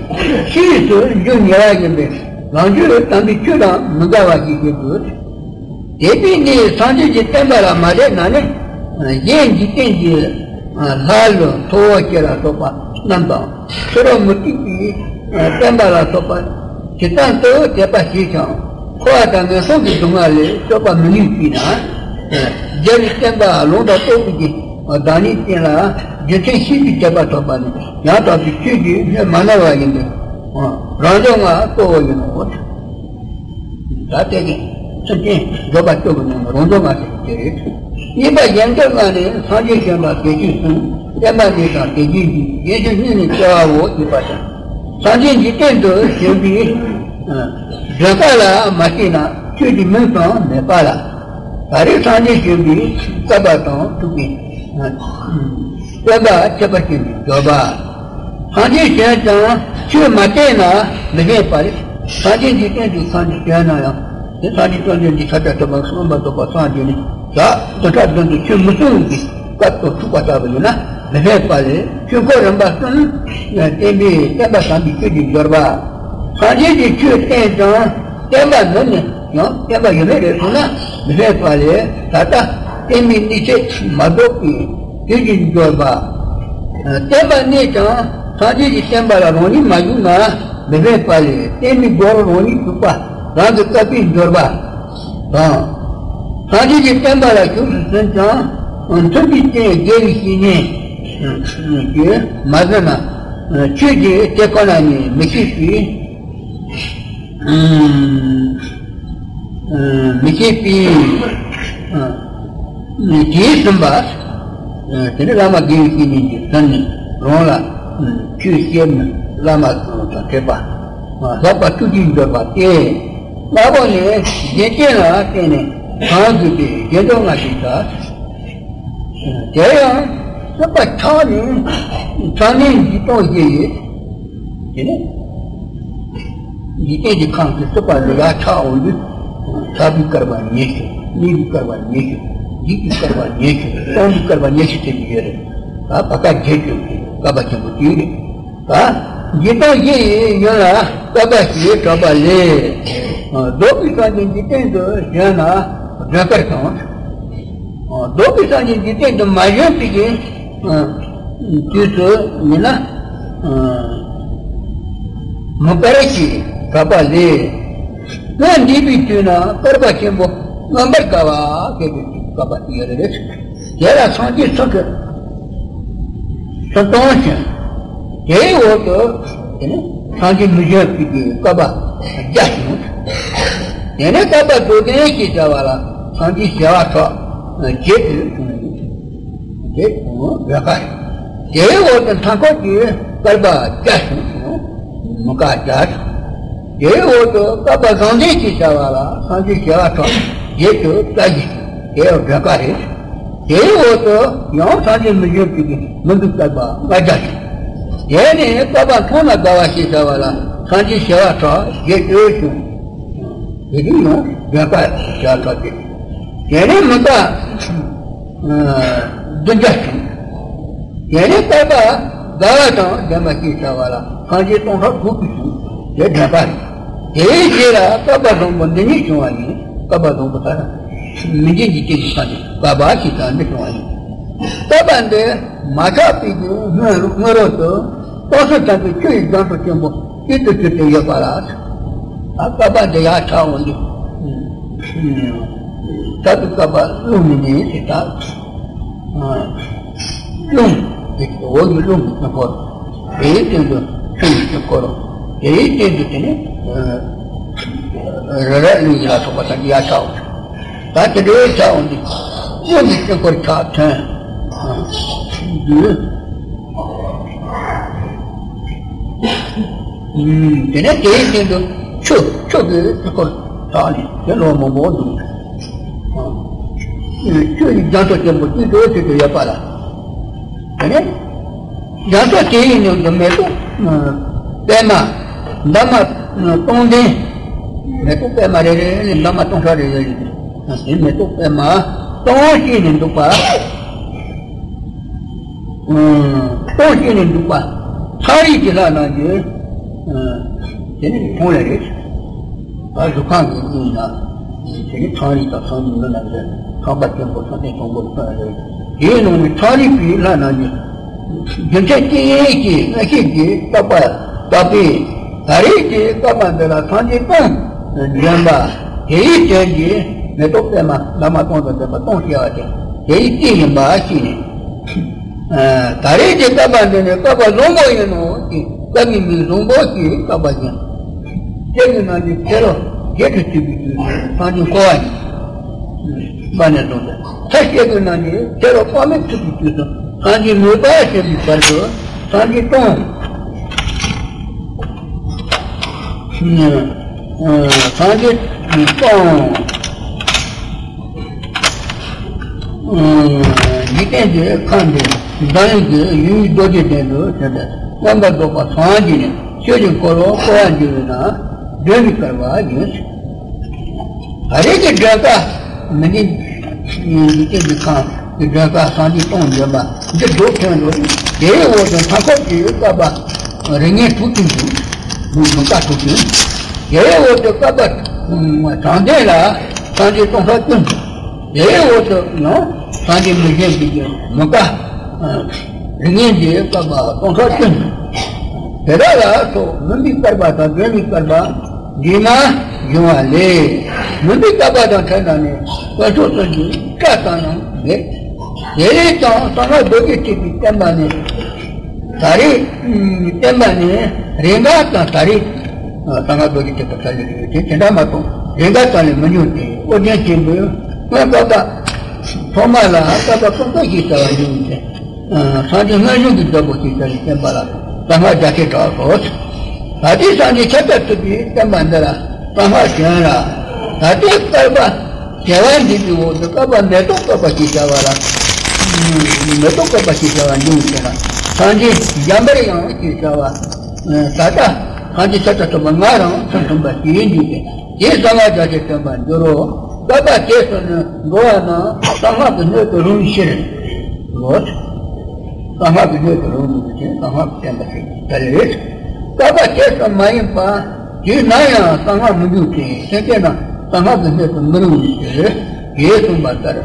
ཕྱིས་སུ་འགྱུར་ཉེ་བ་ཡིན་པས་ལམ་རྒྱུད་དམ་པའི་ཆོས་དང་མི་འགལ་བ་ཞིག་བྱེད་དགོས། དེ་དུས་ནི་སངས་རྒྱས་ཀྱི་བསྟན་པ་ལ་མ་དད་ན་ནི། གཞན་འཇིག་རྟེན་གྱི་ལྷ་ཀླུ་ཚོགས་ཆེ་ལ་སོགས་པ་རྣམས་དང་། ཕྱི་རོལ་མུ་སྟེགས་པའི་བསྟན་པ་ལ་སོགས་པ་ཇི་ལྟར་དུ་དད་པ་བྱས་ཀྱང་། འཁོར་བ་དང་ངན་སོང་གི་སྡུག་བསྔལ་ལས་སྐྱོབ་པ་མི་ནུས་པས་ན། རྒྱལ་བའི་བསྟན་པ་ལུང་དང་རྟོགས་པའི་བདག་ཉིད་ཅན་ལ་རྒྱུ་མཚན་ཤེས་པའི་དད་པ་ཐོབ་པ་ནི་ཡང་དག་པའི་ཆོས་ཀྱི་སྣོད་མ་ནོར་བ་ཡིན་པས། རང་འབྱུང་ལྔ་གཙོ་བོ་ཡིན་ནོ། ད་དེ་གིན་ཚུལ་ཅན་བཟོད་པ་སྐྱོབ་པའི་ནང་ནས་རང་འབྱུང་ལྔ་ཟེར་གྱི་དེ་རེད། གཉིས་པ་གཞན་འབྱུང་ལྔ་ནི་སངས་རྒྱས་བྱོན་པ་དེ་རྒྱུད་གསུམ། བསྟན་པ་འདི་དང་དེ་རྒྱུད་བཞི། གཞན་འབྱུང་གཉིས་ནི་སྐྱེ་བའོ་ཞེས་པ་དང་། སངས་རྒྱས་འཇིག་རྟེན་དུ་བྱོན་པའི་མགོན་པོ་ལ་མ་སྐྱེས་ན་ཆོས་ཀྱི་མིང་ཙམ་མེད་པ་ལ། ད་རེས་སངས་རྒྱས་བྱོན་པའི་བསྐལ་པ་དང་ཐུག་པའི་བསྟན་པ་ཁྱད་པར་ཅན་དུ་འབྱོར་པ། སངས་རྒྱས་བྱོན་ཀྱང་ཆོས་མ་བསྟན་ན་མི་ཕན་པ་རེད། སངས་རྒྱས་འཇིག་རྟེན་དུ་སངས་རྒྱས་བྱོན་ན་ཡང་དེ་སངས་རྒྱས་བཅོམ་ལྡན་འདས་ཤཱཀྱ་ཐུབ་པ་མངོན་པར་རྫོགས་པར་སངས་རྒྱས་ནས་ད་བདུན་ཕྲག་བདུན་དུ་ཆོས་མི་གསུང་གི་སྐབས་དང་ཐུག་པ་ལྟ་བུ་ཡིན་ན་མི་ཕན་པ་ལས། ཆོས་འཁོར་རིམ་པ་གསུམ་བསྟན་པའི་བསྟན་པ་དམ་པའི་ཆོས་ཀྱི་འབྱོར་པ། སངས་རྒྱས་ཀྱི་ཆོས་བསྟན་ཀྱང་བསྟན་པ་མི་ནི་ཡང་བསྟན་པ་ཡོད་མེད་རེད་གསུངས་ན་མི་ཕན་པ་ལས། ད་ལྟ་བསྟན་པའི་གནས་ཚད་མ་རྫོགས་པའི་དུས་ཀྱི་འབྱོར་པ། བསྟན་པ་གནས་ཀྱང་སངས་རྒྱས་ཀྱི་བསྟན་པ་ལ་རང་ཉིད་མ་ཞུགས་ན་མི་ཕན་པ་ལས། བསྟན་པའི་སྒོར་རང་ཉིད་ཞུགས་པ་རང་གི་བསྐལ་པའི་འབྱོར་པ་དང་། སངས་རྒྱས་ཀྱི་བསྟན་པ་ལ་ཞུགས་སུ་ཕྱིན་ཀྱང་མཐུན་པའི་རྐྱེན་དགེ་བའི་བཤེས་གཉེན་གྱིས་མ་ཟིན་ན་ཆོས་ཀྱི་དེ་ཁོ་ན་ཉིད་མི་ཤེས་པས། མི་ཤེས་པས། དེས་ཟིན་པ། དེ་ནི་བླ་མ་དགེ་བའི་བཤེས་གཉེན་གྱིས་ཟིན་ནས་རང་ལ་ཆོས་བཤད་ནས་བླ་མ་དང་འཕྲད་པ། ལྷག་པར་ཐུགས་རྗེའི་འབྱོར་པ་སྟེ། སྔ་པོ་ནས་གཞན་རྐྱེན་ལ་བརྟེན་ནས་གང་དགོས་པའི་གཞན་དོན་ལྔ་ཞིག་དང་། དེ་ཡང་སྲིད་པ་ཆགས་ནས་ཚང་མས་འཇིག་སྟོང་བཞི་ཡི། དེ་ནས་འཇིག་རྟེན་གྱི་ཁམས་སུ་སྲིད་པ་ལས་ཡར་ཆགས་འོང་དུས། ཆགས་པའི་བསྐལ་པ་ཉི་ཤུ། གནས་པའི་བསྐལ་པ་ཉི་ཤུ། འཇིག་པའི་བསྐལ་པ་ཉི་ཤུ། སྟོང་པའི་བསྐལ་པ་ཉི་ཤུ་ཟེར་གྱི་ཡོད་རེད། ད་བར་སྐབས་བརྒྱད་ཅུ་གི་བསྐལ་པ་ཆེན་པོ་དེ་རེད། ད་འཇིག་སྟོང་བཞི་ཡི་ཡུན་ལ་བསྐལ་པ་ཞེས་གྲགས་པ་ལས། རྫོགས་པའི་སངས་རྒྱས་འཇིག་རྟེན་དུ་བྱོན་ན་བདུན་བསྐལ་དང་། རྫོགས་པའི་སངས་རྒྱས་འཇིག་རྟེན་དུ་མ་བྱོན་པའི་གི་དུས་སུ་ཡིན་ན། མུ་བསྐལ་ཞེས་གྲགས་པ་ལས། སྔོན་འདས་པའི་དུས་ན་བསྐལ་པ་ཆེན་པོ་མངོན་པར་དགའ་བ་ཞེས་པའི་བསྐལ་པ་ཞིག་ཡོད་རེད། དེ་ལ་སངས་རྒྱས་ཚོགས་ཀྱིས་སུ་སྟོན་ཞིང་། དེའི་འོག་ཏུ་དེ་ནི་སངས་རྒྱས་མི་འགྱུར་བའི་བསྐལ་པ་བརྒྱ་བྱུང་། དེ་ནས་བསྐལ་པ་རྡོར་གདན་ཞེས་བྱ་བ་ལ་སངས་རྒྱས་བྱེ་བ་ཕྲག་བརྒྱད་དུ་བྱུང་ནས། དེ་བོད་ཀ་རེད། དེའི་འོག་ཏུ་མཐའ་འཁོབ་ཀྱི་བསྐལ་པ་བརྒྱ་བྱུང་། མི་ཀ་བརྒྱ། དེའི་འོག་ཏུ་བསྐལ་པ་བཟང་ལྡན་ཞེས་བྱ་བ་ལ་སངས་རྒྱས་བྱེ་བ་ཕྲག་བརྒྱད་ཅུ་རྩ་བཞི། དེ་ཡང་བོད་ཀ་རེད། དེའི་འོག་ཏུ་ཡང་སངས་རྒྱས་མི་འགྱུར་བའི་མི་འགྱུར་བསྐལ་པ་ལྔ་བརྒྱ་བྱུང་། དེ་ནས་བསྐལ་པ་མཐོང་ལ་དགའ་བ་ཞེས་བྱ་བ་ལ་སངས་རྒྱས་བྱེ་བ་ཕྲག་བརྒྱད་ཅུ་བྱུང་། དེ་དུས་ཡང་བོད་ཀ་བྱེ་བ་ཕྲག་བརྒྱད་ཅུ། དེ་ནས་མི་ཀ་བདུན་བརྒྱ་བྱུང་། དེ་ནས་བསྐལ་པ་དགའ་བ་དང་ལྡན་པ་ཞེས་བྱ་བ་ལ་སངས་རྒྱས་སྟོང་ཕྲག་དྲུག་ཅུ་བྱུང་། དེ་བདེན་པ་རེད། དེའི་རྗེས་ལ་བསྐལ་པ་བཟང་པོ་འདི་ཉིད་བྱུང་བ་ཡིན། བསྐལ་པ་བཟང་པོ་ལྟར་མི་མཇེད་ཀྱི་སྐད་ཀྱི་ས་ནས་བསྐལ་པ་ཞེས་བྱ་བ་འདི་བྱུང་བ་ཡིན། བསྐལ་པ་འདི་མ་ཆགས་པའི་དུས་སྔོན་སྔོན་རོལ་དུ་སྟོང་གསུམ་ཐམས་ཅད་ཆུ་ཡི་རྒྱ་མཚོ་ཆེན་པོ་གཅིག་ཏུ་གྱུར་ཏེ་ཡོད་པ་ལ། ད་བསྐལ་པ་འདི་ཡར་ཆགས་འོང་དུས། ད་དུ་བསྐལ་པ་རླུང་མི་ནས་ཞེས་ད། རླུང་། འོག་གི་རླུང་གི་སྤྱི་འཁོར། དེའི་སྟེང་དུ་ཆུ་ཡི་སྤྱི་འཁོར། དེའི་སྟེང་དུ་དེ་ནི་རི་རབ་གླིང་བཞི་ལ་སོགས་པ་ཐམས་ཅད་ཡར་ཆགས་འོང་། ད་དེ་འདྲའི་ཆགས་འོང་དུས་རླུང་གི་སྤྱི་འཁོར་ཆགས་ཐོན། དེ་ནས་དེའི་སྟེང་དུ་ཆུ་ཆུ་གི་སྤྱི་འཁོར་ཆགས་ནས་དེ་ལོ་མང་པོ་འདུག་ཆུ་ཡི་རྒྱ་མཚོ་ཆེན་པོ་གཅིག་ཏུ་གཅིག་ཏུ་ཡོད་པ་ལ། དེ་ནས་རྒྱ་མཚོ་དེའི་ནང་དུ་མེ་ཏོག་པད་མ་འདབ་མ་སྟོང་ལྡན། མེ་ཏོག་པད་མ་རེ་རེ་ནས་འདབ་མ་སྟོང་ཕྲག་རེ་རེ་ཡོད། དེ་མེ་ཏོག་པད་མ་སྟོང་སྐྱེས་ནས་འདུག་པ། སྟོང་སྐྱེས་ནས་འདུག་པ། ཚངས་རིས་ཀྱི་ལྷ་རྣམས་ཀྱིས། དེ་ནི་མཐོང་བ་རེད། ད་གཟུགས་ཁམས་ཀྱི་སྙིང་ན། དེ་ནི་ཚངས་རིས་དང་ཚངས་མི་རྣམས་ཀྱིས་ཁང་པ་ཆེན་པོ་ཚངས་ཐིག་མཐོན་པོ་མཐོང་བ་རེད། དེའི་ནང་ནས་ཚངས་རིས་པའི་ལྷ་རྣམས་ཀྱིས། རྒྱུ་མཚན་ཅི་ཡིན་ཞེས་མངོན་ཤེས་ཀྱིས་བརྟག་པ་བརྟགས་པས། ད་རེས་ཀྱི་བསྐལ་པ་འདི་ལ་སངས་རྒྱས་སྟོང་འདྲེན་པ། དེའི་དོན་གྱིས་མེ་ཏོག་པད་མ་འདབ་མ་སྟོང་དང་ལྡན་པ་སྟོང་སྐྱེ་བ་དེ་དེའི་རྩིས་ཡིན་པ་ཤེས་ནས། ད་རེས་ཀྱི་བསྐལ་པ་འདི་ནི་བསྐལ་པ་བཟང་པོ་ཡིན་ནོ་ཞེས་བསྐལ་པའི་མིང་བཟང་པོ་ཞེས་བཏགས་པ་ཡིན། སྐྱེ་དགུའི་རྣམ་འགྱུར་སྤྱི་ལོ་བརྒྱད་ཅུ་གཅིག་པའི་དུས་སུ་སངས་རྒྱས་འཁོར་བ་ཡིན། པ་ནས་བཟུང་སྟེ་ལྷ་སྐྱེ་དགུའི་རྣམ་འགྱུར་སྤྱི་ལོ་དཔག་མེད་ཚུགས་པའི་དུས་སུ་སངས་རྒྱས་མོས་པ་ཆེན་པོའི་བར་དུ་སངས་རྒྱས་སྟོང་། སངས་རྒྱས་སྟོང་། འཇིག་རྟེན་གྱི་ཁམས་འདི་འཛམ་གླིང་གི་ཡུལ་རྡོ་རྗེ་གདན་དུ་བྱོན་ཏེ་མངོན་པར་རྫོགས་པར་སངས་རྒྱས་ནས་ཆོས་ཀྱི་འཁོར་ལོ་བསྐོར་བར་འགྱུར་བས་ན་སྒྲོན་མེའི་བསྐལ་པ་ཡིན། ད་རེས་ཀྱི་སྒྲོན་དཀར་མི་འདི་འཇིག་རྟེན་གྱི་ཁམས་ཀྱི་སྒྲོན་དཀར་སངས་རྒྱས་སྟོང་འདྲེན་པ་འདི་སྒྲུབ་ཐོན་ལོ། དེའི་འོག་ཏུ་མཐའ་འཁོབ་ཀྱི་བསྐལ་པ་རིགས་ངན་དྲུག་ཅུ་འདུག་མི་མི་ཀ་དྲུག་ཅུ། དེའི་འོག་ཏུ་བསྐལ་པ་དྲང་ལྡན་ལ་སངས་རྒྱས་སྟོང་ཕྲག་བཅུ་འདུག་དེའི་འོག་ཏུ་ཡང་སངས་རྒྱས་མི་འགྱུར་བའི་མི་ཀ་རིགས་ངན་གྱི་བསྐལ་པ་སྟོང་ཕྲག་བཅུ་འདུག་དེ་དག་ལ་སོགས་མུན་པའི་བསྐལ་པ་དང་སྒྲོན་མེའི་བསྐལ་པ་འདི་མ་བྱུང་བ་ལས། མུན་པའི་བསྐལ་པ་དང་བྲལ་ན་ནི་དཀོན་མཆོག་གསུམ་གྱི་སྐྲ་ཙམ་ཡང་མེད། དེ་ལས་ཀྱང་གསང་སྔགས་རྡོ་རྗེ་ཐེག་པའི་བསྟན་པ་ནི་ད་རེས་བསྟན་པ་ནི་རེས་འགའ་ཙམ་ད་རེས་གསང་སྔགས་རྡོ་རྗེ་ཐེག་པ་ད་ལས་རེད་དེ་དེ་འདྲ་མ་གཏོགས་རེས་འགའ་ཙམ་ལས་མི་འབྱུང་སྟེ། ཨོ་རྒྱན་ཆེན་པོས་སྔོན་བསྐལ་པ་ཐོག་མ་ལ་བསྐལ་པ་ཀུན་བཏུས་ཞེས་བྱ་བ་འབྱུང་སྟེ། སངས་རྒྱས་སྔ་འབྱུང་གི་བདག་པོ་ཞེས་བྱ་བའི་བསྟན་པ་ལ་གསང་སྔགས་རྒྱ་ཆེར་གྲགས་སོ། ད་ལྟའི་སངས་རྒྱས་ཁྱབ་བདག་ཐུབ་པའི་བསྟན་པ་འདི་ལ་གསང་སྔགས་བྱོན་ལ། ད་ལྟའི་བསྐལ་པ་བྱེ་བ་འདི་གི་འོག་ཏུ་བསྐལ་པ་མེ་ཏོག་བསྐལ་པ་ཞེས་བྱ་བ་ལ། མེ་ཏོག་བསྐལ་པ་ཞེས་བྱ་བ་འབྱུང་ཞེ་ན། སངས་རྒྱས་འཇམ་པར་དབྱངས་ཞེས་བྱ་བ། ད་ལྟ་སངས་རྒྱས་ཁྱབ་བདག་ཐུབ་པ་ང་རང་མཚན་མཚུངས་པ་ཞིག་འདུག་སྟེ། དེས་གསང་སྔགས་རྒྱ་ཆེར་བསྟན་པར་འགྱུར་རོ། བསྐལ་པ་དེ་སོགས་ནི་འགྲོ་བ་རྣམས་གསང་སྔགས་ཀྱི་སྣོད་དུ་རུང་ཕྱིར། ལོ། གསང་སྔགས་ཀྱི་སྣོད་དུ་རུང་མི་འདུག་ཅིང་གསང་སྔགས་ཀྱི་བསྟན་པ་ཞིག་ཏུ་ཐལ་ལེ། བསྐལ་པ་དེ་ཙམ་མ་ཡིན་པ། དུས་ནམ་ཡང་གསང་སྔགས་མི་འབྱུང་ཞིང་སེམས་ཅན་རྣམས་གསང་སྔགས་ཀྱི་སྣོད་དུ་མི་རུང་ཞེས་ཞེས་གསུངས་པ་ལྟར།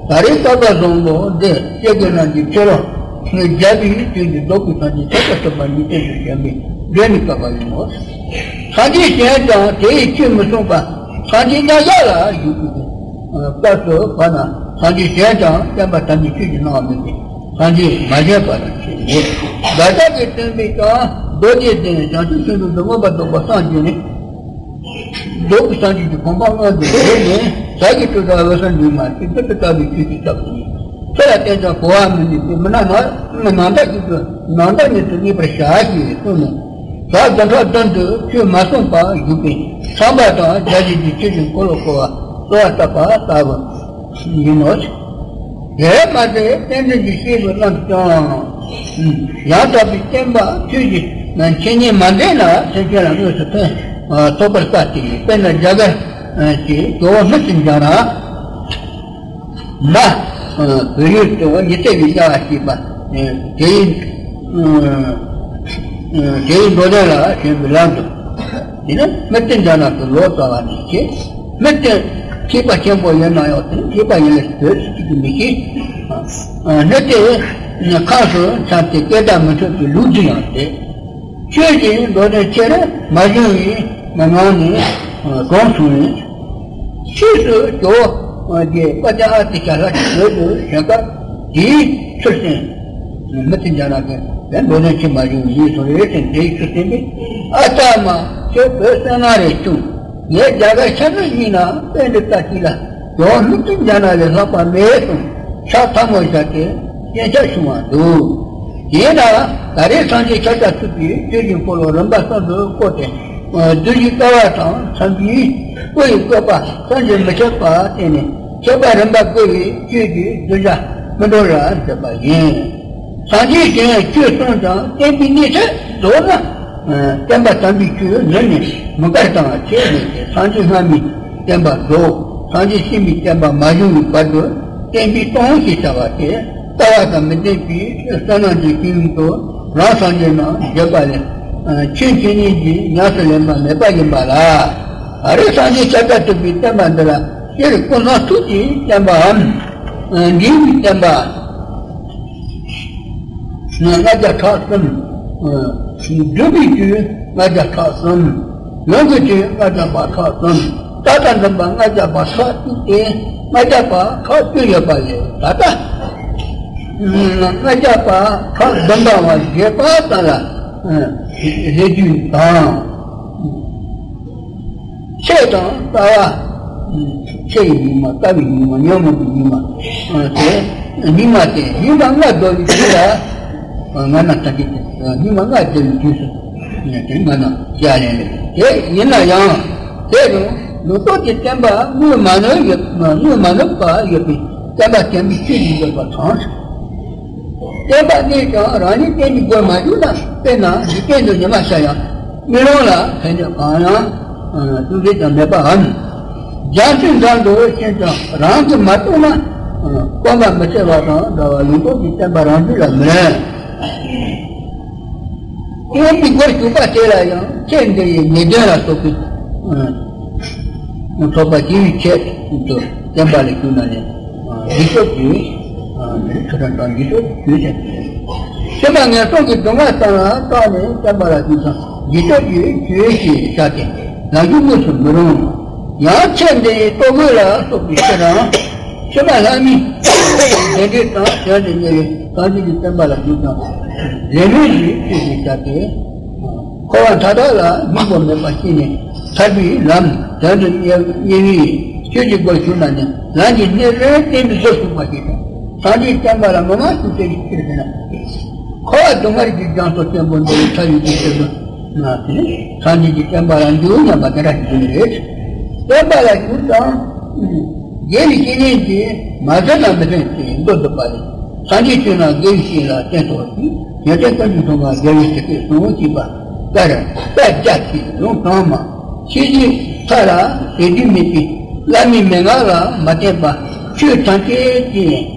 ད་རེས་བསྐལ་པ་བཟང་པོ་འདི་སྐྱེ་དགུ་རྣམས་ཀྱི་ཕྱི་ལོ་བརྒྱ་པའི་དུས་ཀྱི་རྫོགས་པའི་སངས་རྒྱས་ཁྱབ་བདག་ཐུབ་པ་ཉིད་དུ་བཞེངས་པའི་སྒྲོན་མེའི་བསྐལ་པ་ཡིན་ནོ། སངས་རྒྱས་གཞན་ཀྱང་དེ་ཡི་ཆོས་མི་གསུངས་པ། སངས་རྒྱས་མཉམ་གཞག་ལ་བཞུགས་པའི་སྐབས་སུ་བར་ན་སངས་རྒྱས་གཞན་ཀྱང་བསྟན་པ་དམ་པའི་ཆོས་ཀྱི་སྣང་བ་མེད་པས་སངས་རྒྱས་མ་བཞེངས་པ་ལ་ཞེས་ནས། བདག་ཅག་གི་སྟོན་པའི་ཀྱང་མདོ་སྡེ་ལྡན་བྱང་ཆུབ་ཤིན་ཏུ་མངོན་པར་རྫོགས་པར་སངས་རྒྱས་ནས། རྫོགས་པའི་སངས་རྒྱས་ཀྱི་གོ་འཕང་མངོན་དུ་བྱས་ནས་བདག་གི་སྤྲུལ་པ་འོད་གསལ་འབྲིང་མ་ཞེས་དེ་ལྟར་བཏགས་པའི་ཆོས་ཀྱི་ཐབས་ཀྱིས་ཚུལ་ལ་བརྟེན་ཀྱང་གོ་བ་མི་ནུས་པས་མི་སྣང་ནང་མི་སྣང་མཐའ་གཅིག་ཏུ་སྣང་མཐའ་གཉིས་སུ་གནས་པར་བྱ་ཞེས་གསུངས་ནས། བདག་བདུན་ཕྲག་བདུན་དུ་ཆོས་མ་གསུངས་པར་བཞུགས་པས་ཚངས་པ་དང་རྒྱ་བྱེད་ཀྱི་ཆོས་ཀྱི་འཁོར་ལོ་བསྐོར་བ་གསོལ་བ་བཏབ་པ་ལྟ་བུ་ཡིན་ནོ། དེར་མ་ཟད་རྟེན་འབྲེལ་གྱི་སྐྱེས་བུ་རྣམས་ཀྱང་། ཡང་དག་པའི་བསྟན་པ་ཆོས་ཀྱི་འཆད་ཉན་མ་འདྲེས་ན་སེམས་ཅན་ལ་དངོས་སུ་ཕན་ཐོགས་པར་དཀའ་སྟེ། དཔེར་ན་རྒྱ་གར་གྱི་ཇོ་བོ་དམུ་སྟེ་འཇམ་ར། མ། བོད་ཡུལ་དུ་ཉི་ཚེ་བའི་དམྱལ་བ་སྐྱེས་པ། དེ་ཡི་དེ་ཡི་མདོ་སྡེ་ལ་བྱོན་པའི་ལམ་དུ། དེ་ནི་དམུ་སྟེ་འཇམ་ར་དུ་ལོ་ཙཱ་བ་ནས་བྱས། དམུ་སྟེ་མཁས་པ་ཆེན་པོ་ཡིན་ན་ཡང་དེ་མཁས་པ་ཡིན་ལ་བོད་ཅིག་གིས་མི་ཤེས། ནི་དེ་ཁམས་སུ་འཁྱམས་ཏེ་སྐད་གྲགས་མི་ཐོབ་པའི་ལུགས་འདི་ཡང་སྟེ། ཆོས་ཀྱི་མདོ་སྡེ་ཆེར་མ་བྱུང་བའི་ངང་ནས་གྲོངས་སོང་། ཕྱིས་སུ་ཇོ་བོ་རྗེ་དཔལ་ལྡན་ཨ་ཏི་ཤ་ལྷ་ཆོས་བོད་དུ་བྱོན་སྐབས་དེའི་ཚུལ་བསྟན། མུ་སྟེ་འཇམ་ར་གིས་མདོ་སྡེ་ཆེར་མ་བྱུང་བའི་ལུགས་སུ་རེད་ཅེས་དེའི་ཚུལ་བསྟན་པས། ཨ་ཙ་མ་ཁྱོད་བོད་བསོད་ནམས་རེ་ཆུང་། ངས་རྒྱ་གར་ཤར་ནུབ་གཉིས་ན་དཔེ་འདི་ལྟ་ཅི་ལ་ཇོ་བོ་དམུ་སྟེ་འཇམ་ར་ལས་ལྷག་པ་མེད་གསུངས། ཕྱག་ཐལ་མོ་བཞག་སྟེ་སྤྱན་ཆབ་བྱུང་བ་འདུག་ཡིན་ན་ད་རེས་སངས་རྒྱས་ཤཱཀྱ་ཐུབ་པས་ཆོས་ཀྱི་འཁོར་ལོ་རིམ་པ་གསུམ་དུ་བསྐོར་ཏེ། བདུད་བཞིའི་ལྟ་བ་དང་འཚམ་པའི་སྐུ་ཡི་བཀོད་པ་བསམ་གྱིས་མི་ཁྱབ་པ་བསྟན་ནས་མཁས་པ་རིམ་པ་བསྐོར་བའི་ཆོས་ཀྱི་གདུལ་བྱ་སྨིན་གྲོལ་ལ་མཛད་པ་ཡིན། སངས་རྒྱས་གཞན་ཆོས་གསུམ་དང་བསྟན་པའི་གནས་ཚད་མདོར་ན། བསྟན་པ་དམ་པའི་ཆོས་ནི་ནི་མུ་གར་དང་ཁྱད་མེད་དེ། སངས་རྒྱས་སྔ་མའི་བསྟན་པ་རྫོགས། སངས་རྒྱས་ཕྱི་མའི་བསྟན་པ་མ་བྱུང་བའི་བར་དུ་བསྟན་པའི་སྟོང་ཞེས་བྱ་བ་སྟེ། ལྟ་བ་དང་མི་ལྡན་པའི་ཆོས་བསོད་ནམས་ཀྱི་ཤིང་དུ་རང་སངས་རྒྱས་རྣམས་བརྒྱུད་པ་ལས། ཆོས་འཆད་ཉན་གྱི་ཉམས་སུ་ལེན་པ་མེད་པ་ཡིན་པ་ལ། ད་རེས་སངས་རྒྱས་ཤཱཀྱ་ཐུབ་པའི་བསྟན་པ་འདི་ལ་སྤྱིར་ཀུན་བཟང་ཐུགས་ཀྱི་བསྟན་པའམ། འབྲིང་བའི་བསྟན་པ། ལྔ་བརྒྱ་ཕྲག་གསུམ། སྒྲུབ་པའི་ཆོས་ལྔ་བརྒྱ་ཕྲག་གསུམ། ཡོངས་ཀྱི་ཆོས་ལྔ་བརྒྱ་པ་ཕྲག་གསུམ། ད་ལྟ་འཛིན་པ་ལྔ་བརྒྱ་པ་ཕྲག་གཅིག་སྟེ་ལྔ་བརྒྱ་པ་ཕྲག་བཅུ་ཡོད་པ་ལས་ད་ལྟ་ལྔ་བརྒྱ་པ་ཕྲག་བདུན་པ་བ་བཞེད་པ་ཙམ་ལ་ལས་རྒྱུ་དང་། ཆོས་དང་ལྟ་བ། ཆོས་ཀྱི་སྙིགས་མ། ལྟ་བའི་སྙིགས་མ། ཉོན་མོངས་པའི་སྙིགས་མ། དེ་སྙིགས་མ་སྟེ་སྙིགས་མ་ལྔ་བདོ་བའི་དུས་ལ། ང་ན་ཐ་ཀི་སྟེ་སྙིགས་མ་ལྔ་བདོ་བའི་དུས་སུ། དེ་ང་ན་ཡ་ལན་ལེ། དེ་ཡིན་ན་ཡང་། དེ་རུ་ལུང་རྟོགས་ཀྱི་བསྟན་པ་དངོས་མ་ནུབ་ཡོད། དངོས་མ་ནུབ་པ་ཡོད་པའི་བསྟན་པ་དམ་པའི་ཆོས་ཀྱི་འདོད་པ་དང་། བསྟན་པ་གནས་ཀྱང་རང་ཉིད་བསྟན་པའི་སྒོར་མ་ཞུགས་ན། དཔེར་ན་འཇིག་རྟེན་དུ་ཉི་མ་ཤར་ཡང་མི་རང་ལ་ཕན་ཐོགས་གང་ཡང་ཅུང་ཟད་ཀྱང་མེད་པའམ། རྒྱ་མཚོའི་འགྲམ་དུ་ཕྱིན་ཀྱང་རང་གིས་མ་བཏུངས་ན་སྐོམ་པ་མི་སེལ་བ་དང་འདྲ་བར་ལུང་རྟོགས་ཀྱི་བསྟན་པ་རང་རྒྱུད་ལ་མི་ལེན། བསྟན་པའི་སྒོར་ཞུགས་པ་དེ་ལ་ཡང་ཚེ་འདི་ཡི་ཉེས་ལྡན་ལ་སོགས་པའི་ཚོགས་པ་སྐྱེ་བའི་ཆེད་དུ་བསྟན་པ་ལ་ཞུགས་ན་ནི། འཇིགས་སྐྱོབ་ཀྱི། ཆོས་དང་དང་འཇིགས་སྐྱོབ་ཀྱི་ཆོས་ཅན། སེམས་པ་ངན་སོང་གི་སྡུག་བསྔལ་ཙམ་ལ་བརྟགས་ནས་བསྟན་པ་ལ་ཞུགས་ཙང་འཇིགས་སྐྱོབ་ཀྱི་ཆོས་ཞེས་བྱ་སྟེ་ལམ་རྒྱུ་དངོས་སུ་མི་རུང་། ཡང་ཚེ་འདི་ཡི་ལྟོ་གོས་ལ་སོགས་པའི་ཕྱིར་རང་། ཕྱི་མ་ལྷ་མིའི་བདེ་འབྲས་དང་དོན་དུ་གཉེར་བའི་གང་ཞིག་གི་བསྟན་པ་ལ་ཞུགས་ཙང་ལས་སྨོན་གྱི་ཆོས་ཞེས་བྱ་སྟེ། འཁོར་བ་མཐའ་དག་ལ་སྙིང་པོ་མེད་པར་ཤེས་ནས་ཐར་པའི་ལམ་དོན་དུ་གཉེར་བའི་ཆོས་ཀྱི་སྒོར་ཞུགས་ན་ནི་ལམ་གྱི་སྣེ་རེ་བསྟན་པའི་སྒོར་ཞུགས་པ་ཞིག་དང་། སངས་རྒྱས་བསྟན་པ་ལ་ངོ་མ་ཞུགས་ཏེ་ཡིད་ཆེས་ཟིན་ན། འཁོར་བ་སྡུག་བསྔལ་གྱི་རྒྱ་མཚོ་ཆེན་པོ་འདི་ལས་ཐར་བའི་ཆེད་དུ་ན་དེ་སངས་རྒྱས་ཀྱི་བསྟན་པ་ལ་འཇུག་སྙམ་པ་དེ་འདྲ་ཞིག་ཡིན་རེད། བསྟན་པ་ལ་ཞུགས་ཙང་། དགེ་བའི་བཤེས་གཉེན་གྱིས་མ་ཟིན་ན་མི་ཟིན་ཞེས་མདོ་འདི་པ་ལས། སངས་རྒྱས་བྱོན་ན་དགེ་བའི་བཤེས་ལ་བསྟེན་ཏོ་ཞེས། ཉན་ཐོས་ཀུན་གྱི་སྲུང་མ་རྒྱལ་བའི་ཞིང་སྐྱོང་གསུངས་ཞེས་པ་ལྟར་དཔལ་རྒྱ་ཆེའི་ལུང་དྲངས་མ། ཤེས་བྱའི་མཐའ་ལ་ཟད་རྒྱུ་མེད་པའི་བླ་མའི་མན་ངག་ལ་མ་བརྟེན་པ་ཆོས་ཐམས་ཅད་ཀྱི་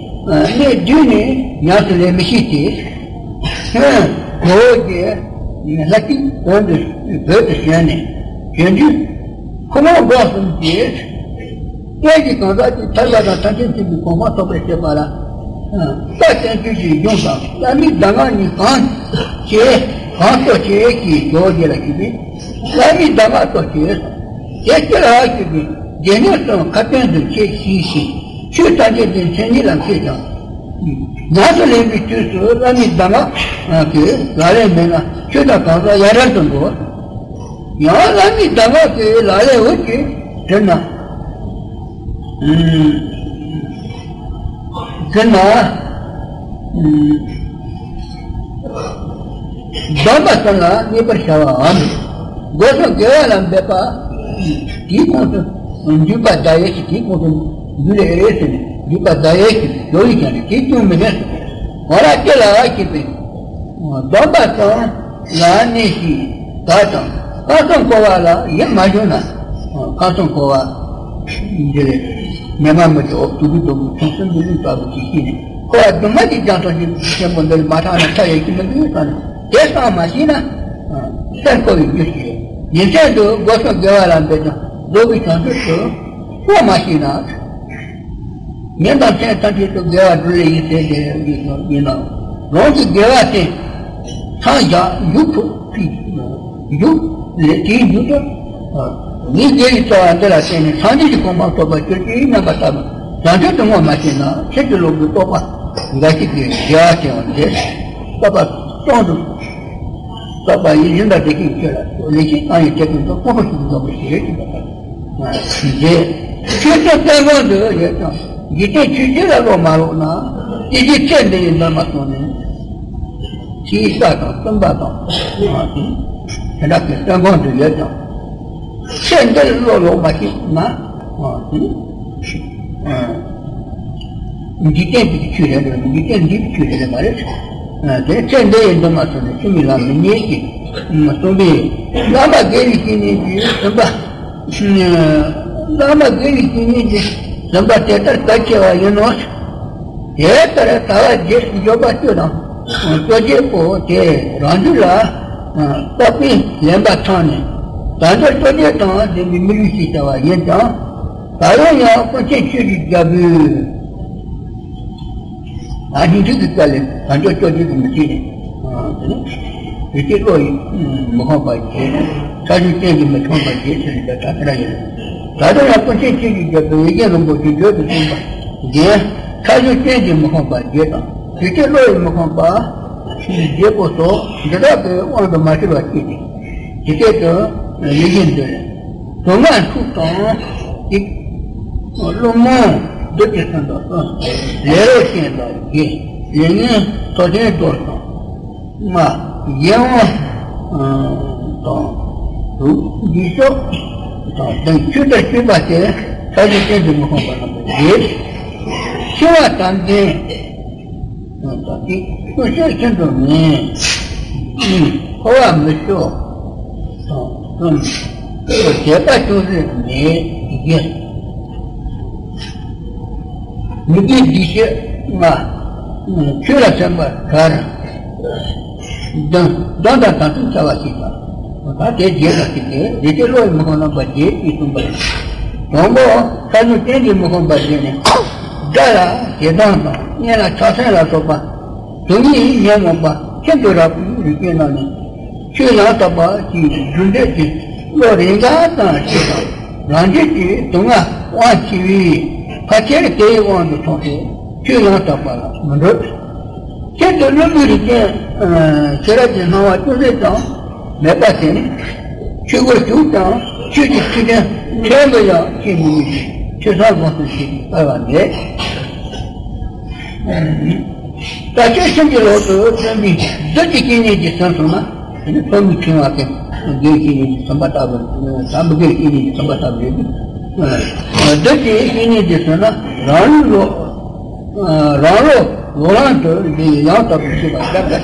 གནད་བསྡུས་ནས་ཉམས་སུ་ལེན་མི་ཤེས་ཏེ། ཇོ་བོ་རྗེ་ལྷ་གཅིག་དོན་དུ་བོད་དུ་བྱོན་ནས་བྱོན་དུས་ཁོ་མོ་སྒོ་གསུམ་གྱི། གཏན་གྱི་གང་ཟག་གི་ཐར་པ་དང་ཐམས་ཅད་མཁྱེན་པའི་གོ་འཕང་ཐོབ་པར་བྱེད་པ་ལ། ས་བསྟན་བཅོས་ཀྱི་གཞུང་དང་བླ་མའི་གདམས་ངག་གཉིས་གང་བྱེད་གང་གཙོ་བྱེད་ཀྱིས་ཇོ་བོ་རྗེ་ལ་ཞུས་པས། བླ་མའི་གདམས་ངག་གཙོ་བྱེད། དེ་ལྟར་ཞུས་པས། སྡེ་སྣོད་གསུམ་ཁ་ཏོན་དུ་ཁྱེད་ཤེས་ཤིང་། ཆོས་ཐམས་ཅད་དེ་མཚན་ཉིད་ལ་མཁས་ཀྱང་། ཉམས་སུ་ལེན་པའི་དུས་སུ་བླ་མའི་གདམས་ངག་གི་ལག་ལེན་མེད་ན་ཆོས་དང་གང་ཟག་ཡ་རབས་སུ་འགྲོ། ཡང་བླ་མའི་གདམས་ངག་གི་ལག་ལེན་འོད་ཀྱིས་དྲིལ་ན། དྲིལ་ན། སྡོམ་པ་གསུམ་ལ་གནས་པར་བྱ་བའམ། སྒོ་གསུམ་དགེ་བ་ལ་འབད་པ། དེའི་ཁོངས་སུ་འཇུག་པ་བདག་ཡོད་ཀྱི་དེའི་ཁོངས་སུ་འཇུག་ལས་ཟེར་ནས་འཇུག་པ་བདག་ཡོད་ཀྱི་སྦྱོར་བའི་ཀྱང་རེད། དེ་ཀྱང་མི་ལེན། འོ་ར་སྐྱེ་ལ་བ་ཞེས་པའི་སྡོམ་པ་གསུམ་ལ་གནས་ཤིང་དག་དང་། ཁམས་གསུམ་འཁོར་བ་ལ་ཡིད་མ་གཞུངས་ན། ཁམས་གསུམ་འཁོར་བ་འདི་ལས་མི་མ་མི་དོ་དུ་དུ་དུ་ཁམས་གསུམ་འདི་ལུས་ལྟ་བུ་ཅིག་ཤེས་ནས། འཁོར་བ་སྡུག་བསྔལ་གྱི་རྒྱ་མཚོ་ཆེན་པོ་འདི་ལས་མ་ཐར་ན་ཐར་ཡོད་ཀྱི་མི་འདུག་ཟེར་ནས་དེ་གསུམ་མ་ཤེས་ན། སེམས་འཁོར་བའི་རྒྱུ་ཞིག་རེད། ཉིན་མཚན་དུ་སྒོ་གསུམ་དགེ་བ་ལ་འབད་ཀྱང་རྫོགས་པའི་བྱང་ཆུབ་ཏུ་སྤོ་མ་ཤེས་ན། ཉིན་དང་མཚན་ཐམས་ཅད་དུ་དགེ་བ་སྒྲུབ་ལས་ཡིན་ཟེར་ཏེ་ཡིན་ནོ། རང་གི་དགེ་བ་དེ་མཚམས་བཞག་མཇུག་ཐུག་པའི་མཇུག་ལས་དེའི་མཇུག་ཏུ། ངའི་དགེ་བའི་རྩ་བ་འདི་ལ་བརྟེན་ནས་སངས་རྒྱས་ཀྱི་གོ་འཕང་ཐོབ་པར་གྱུར་ཅིག་སྙམ་པ་ལྟ་བུ་བྱང་ཆུབ་ཏུ་བསྔོ་མ་ཤེས་ན་ཕྱིར་གྱི་ལོག་པའི་རྟོག་པ་འགའ་ཞིག་གིས་དགེ་བ་ཟེར་བ་འདི་བསགས་པ་སྟོང་དུ། བསགས་པ་ཡིན་ཡིན་པ་དེ་ཤེས་ཆོས་ལ་ལེགས་ཤིང་གང་ཡིན་དེ་ཀུན་ཏུ་ཕུང་པོ་ཞིག་འཛོམས་པའི་ཞེས་ཀྱི་བསགས་པ། འདི་ཆོས་ཚུལ་གསན་དགོས་འདོད་ཡོད་ཀྱང་འཇིག་རྟེན་ཆོས་བརྒྱད་ལ་བློ་མ་ལོག་ན། དེ་རྗེས་ཚེ་འདི་ཡི་འདུན་མ་སོང་ནས། ཚེ་ས་དང་བཙུན་པ་དང་། དེ་འདྲ་གི་གསན་དགོས་འདོད་ཡོད་ཀྱང་། ཚེ་འདིར་བློ་ལོག་མ་ཤེས་ན། འཇིག་རྟེན་འདི་ཆོས་རེད་འདུག་འཇིག་རྟེན་འདི་ཆོས་རེད་མ་རེད། དེ་ཚེ་འདི་ཡི་འདུན་མ་སོང་ནས་ཆོས་མིན་ལམ་མི་རྙེད་ཅིང་གསུངས་པས། བླ་མ་དགེ་བའི་བཤེས་གཉེན་གྱིས་བཟུང་པ། བླ་མ་དགེ་བའི་བཤེས་གཉེན་གྱིས་བཟུང་པ་དེ་ལྟར་གལ་ཆེ་བ་ཡིན་ནོ། དེ་ལྟར་ཟླ་བ་བརྒྱད་འབྱོར་པ་བཅུ་དང་བཅོ་བརྒྱད་པོ་དེ་རང་རྒྱུད་ལ་བསགས་པས་ལེན་པ་ཚང་ནས་དལ་འབྱོར་བཅོ་བརྒྱད་དང་ལྡན་པའི་དམིགས་ཡུལ་ཞེས་བྱ་བ་ཡིན་ཀྱང་། ད་ཡང་ཡང་ཀུན་མཁྱེན་ཆོས་ཀྱི་རྒྱལ་པོས། ད་སྙིང་ཐིག་གི་སྐད་ལས་དལ་འབྱོར་བཅོ་བརྒྱད་དུ་མི་བྱེད་ནས། དེ་ནི་རིགས་ཀྱི་བློ་ཡིས་མི་ཁོམ་པར་བྱེད། ཕྲ་ཞིང་རྟེན་གྱིས་མི་ཁོམ་པར་བྱེད་ཟེར་བའི་ད་ལྟ་ར་ཡིན། ད་ལྟ་ཡང་ཀུན་མཁྱེན་ཆོས་ཀྱི་རྒྱལ་པོས་ཡེ་ཤེས་རིན་པོ་ཆེ་བརྗོད་དུ་གསུངས་པ་རྒྱན། ཕྲ་ཞིང་རྟེན་གྱིས་མི་ཁོམ་པར་བྱེད་དང་། རིགས་ཀྱི་བློ་ཡིས་མི་ཁོམ་པར་བྱེད་པོ་སོགས་འདི་དག་གི་དབང་དུ་མ་ཤོར་བར་བྱེད་ཅིང་། ཇི་སྐད་དུ་ཡེ་ཤེས་འདོད། དུག་ལྔ་འཁྲུགས་དང་གཅིག་བླུན་རྨོངས་བདུད་ཀྱི་སུན་དང་བསྟུན། ལེ་ལོ་ཅན་དང་བརྒྱད། ལས་ངན་ཐོབ་ཆེན་གཏོར་དང་ལྔ། གཞན་དབང་དང་དྲུག་འདི་ཕྱོགས་དང་བདུན། ཆོས་ལྟར་སྤྱོད་པ་སྟེ་ཕྲ་ཞིང་རྟེན་གྱིས་མི་ཁོམ་པ་རྣམ་པ་བརྒྱད། འཆི་བ་དང་ལྡན་དང་གཅིག་ཀུན་སྤྱོད་ཤིན་ཏུ་ངན། གཉིས། འཁོར་བ་མི་སྐྱོ་དང་གསུམ། དད་པ་ཅུང་ཟད་མེད་བརྒྱད། མི་དགེ་སྡིག་བཤགས་ལྔ། ཆོས་ལ་སེམས་པ་དགར་བདུན། སྡོམ་དང་དམ་ཚིག་འཚལ་བ་ཞེས་པ། ད་དེ་བརྒྱད་ལ་གཅིག་སྟེ་རིགས་ཀྱི་བློ་ཡིས་མི་ཁོམ་རྣམ་པ་བརྒྱད་ཅེས་གསུངས་པ་ཡིན། དང་པོ་ཕྲ་ཞིང་རྟེན་གྱིས་མི་ཁོམ་པ་བརྒྱད་ནི། དགྲ་ལ་ཞེ་སྡང་དང་གཉེན་ལ་ཆགས་སེམས་ལ་སོགས་པ། དོན་གཉིས་ཉོན་མོངས་པ་ཤིན་ཏུ་རགས་པའི་རིགས་ཅན་རྣམས་ནི། ཆོས་ཡང་དག་པ་ཞེས་རྒྱུ་འབྲས་ཀྱི་བློ་རེ་འགའ་ཙམ་ཞིག་དང་རང་རྒྱུད་ཀྱི་སྡུག་བསྔལ་དབང་ཆེ་བས་ཕལ་ཆེར་དེའི་དབང་དུ་སོང་སྟེ་ཆོས་ཡང་དག་པ་ལ་མི་འགྲོ། ཁྱེད་ཚོ་བླུན་པོའི་རིགས་ཅན་ཤེས་རབ་ཀྱི་སྣང་བ་ཅུང་ཟད་ཀྱང་མེད་པ་དེ་ནི་ཆོས་སྒོར་ཞུགས་ཀྱང་ཆོས་ཀྱི་ཆོས་ཅན་ཕྲན་བུ་ཡང་ཤེས་མི་ནུས་ཀྱི་ཆོས་སང་དགོངས་སུ་བྱེད་པའི་སྐལ་བ་མེད། ད་ཆོས་ཁྲིམས་ཀྱི་ལོག་ཏུ་བརྩོན་པའི་བདུད་ཀྱི་བཤེས་གཉེན་གྱིས་སུན་སོང་ན། དེ་ནི་ཚོགས་མི་ཁྲིམས་དབང་གིས་བདུད་བཤེས་གཉེན་གྱིས་སུན་པ་ལྟ་བུ། དམ་པའི་བཤེས་གཉེན་གྱིས་སུན་པ་ལྟ་བུ་རེད། བདུད་ཀྱི་བཤེས་གཉེན་གྱིས་སུན་ན་རང་ལུགས་ལོག་རང་ལུགས་ལོག་ལམ་དུ་འདི་ཡང་དག་པར་ཤེས་པ་ལྟར་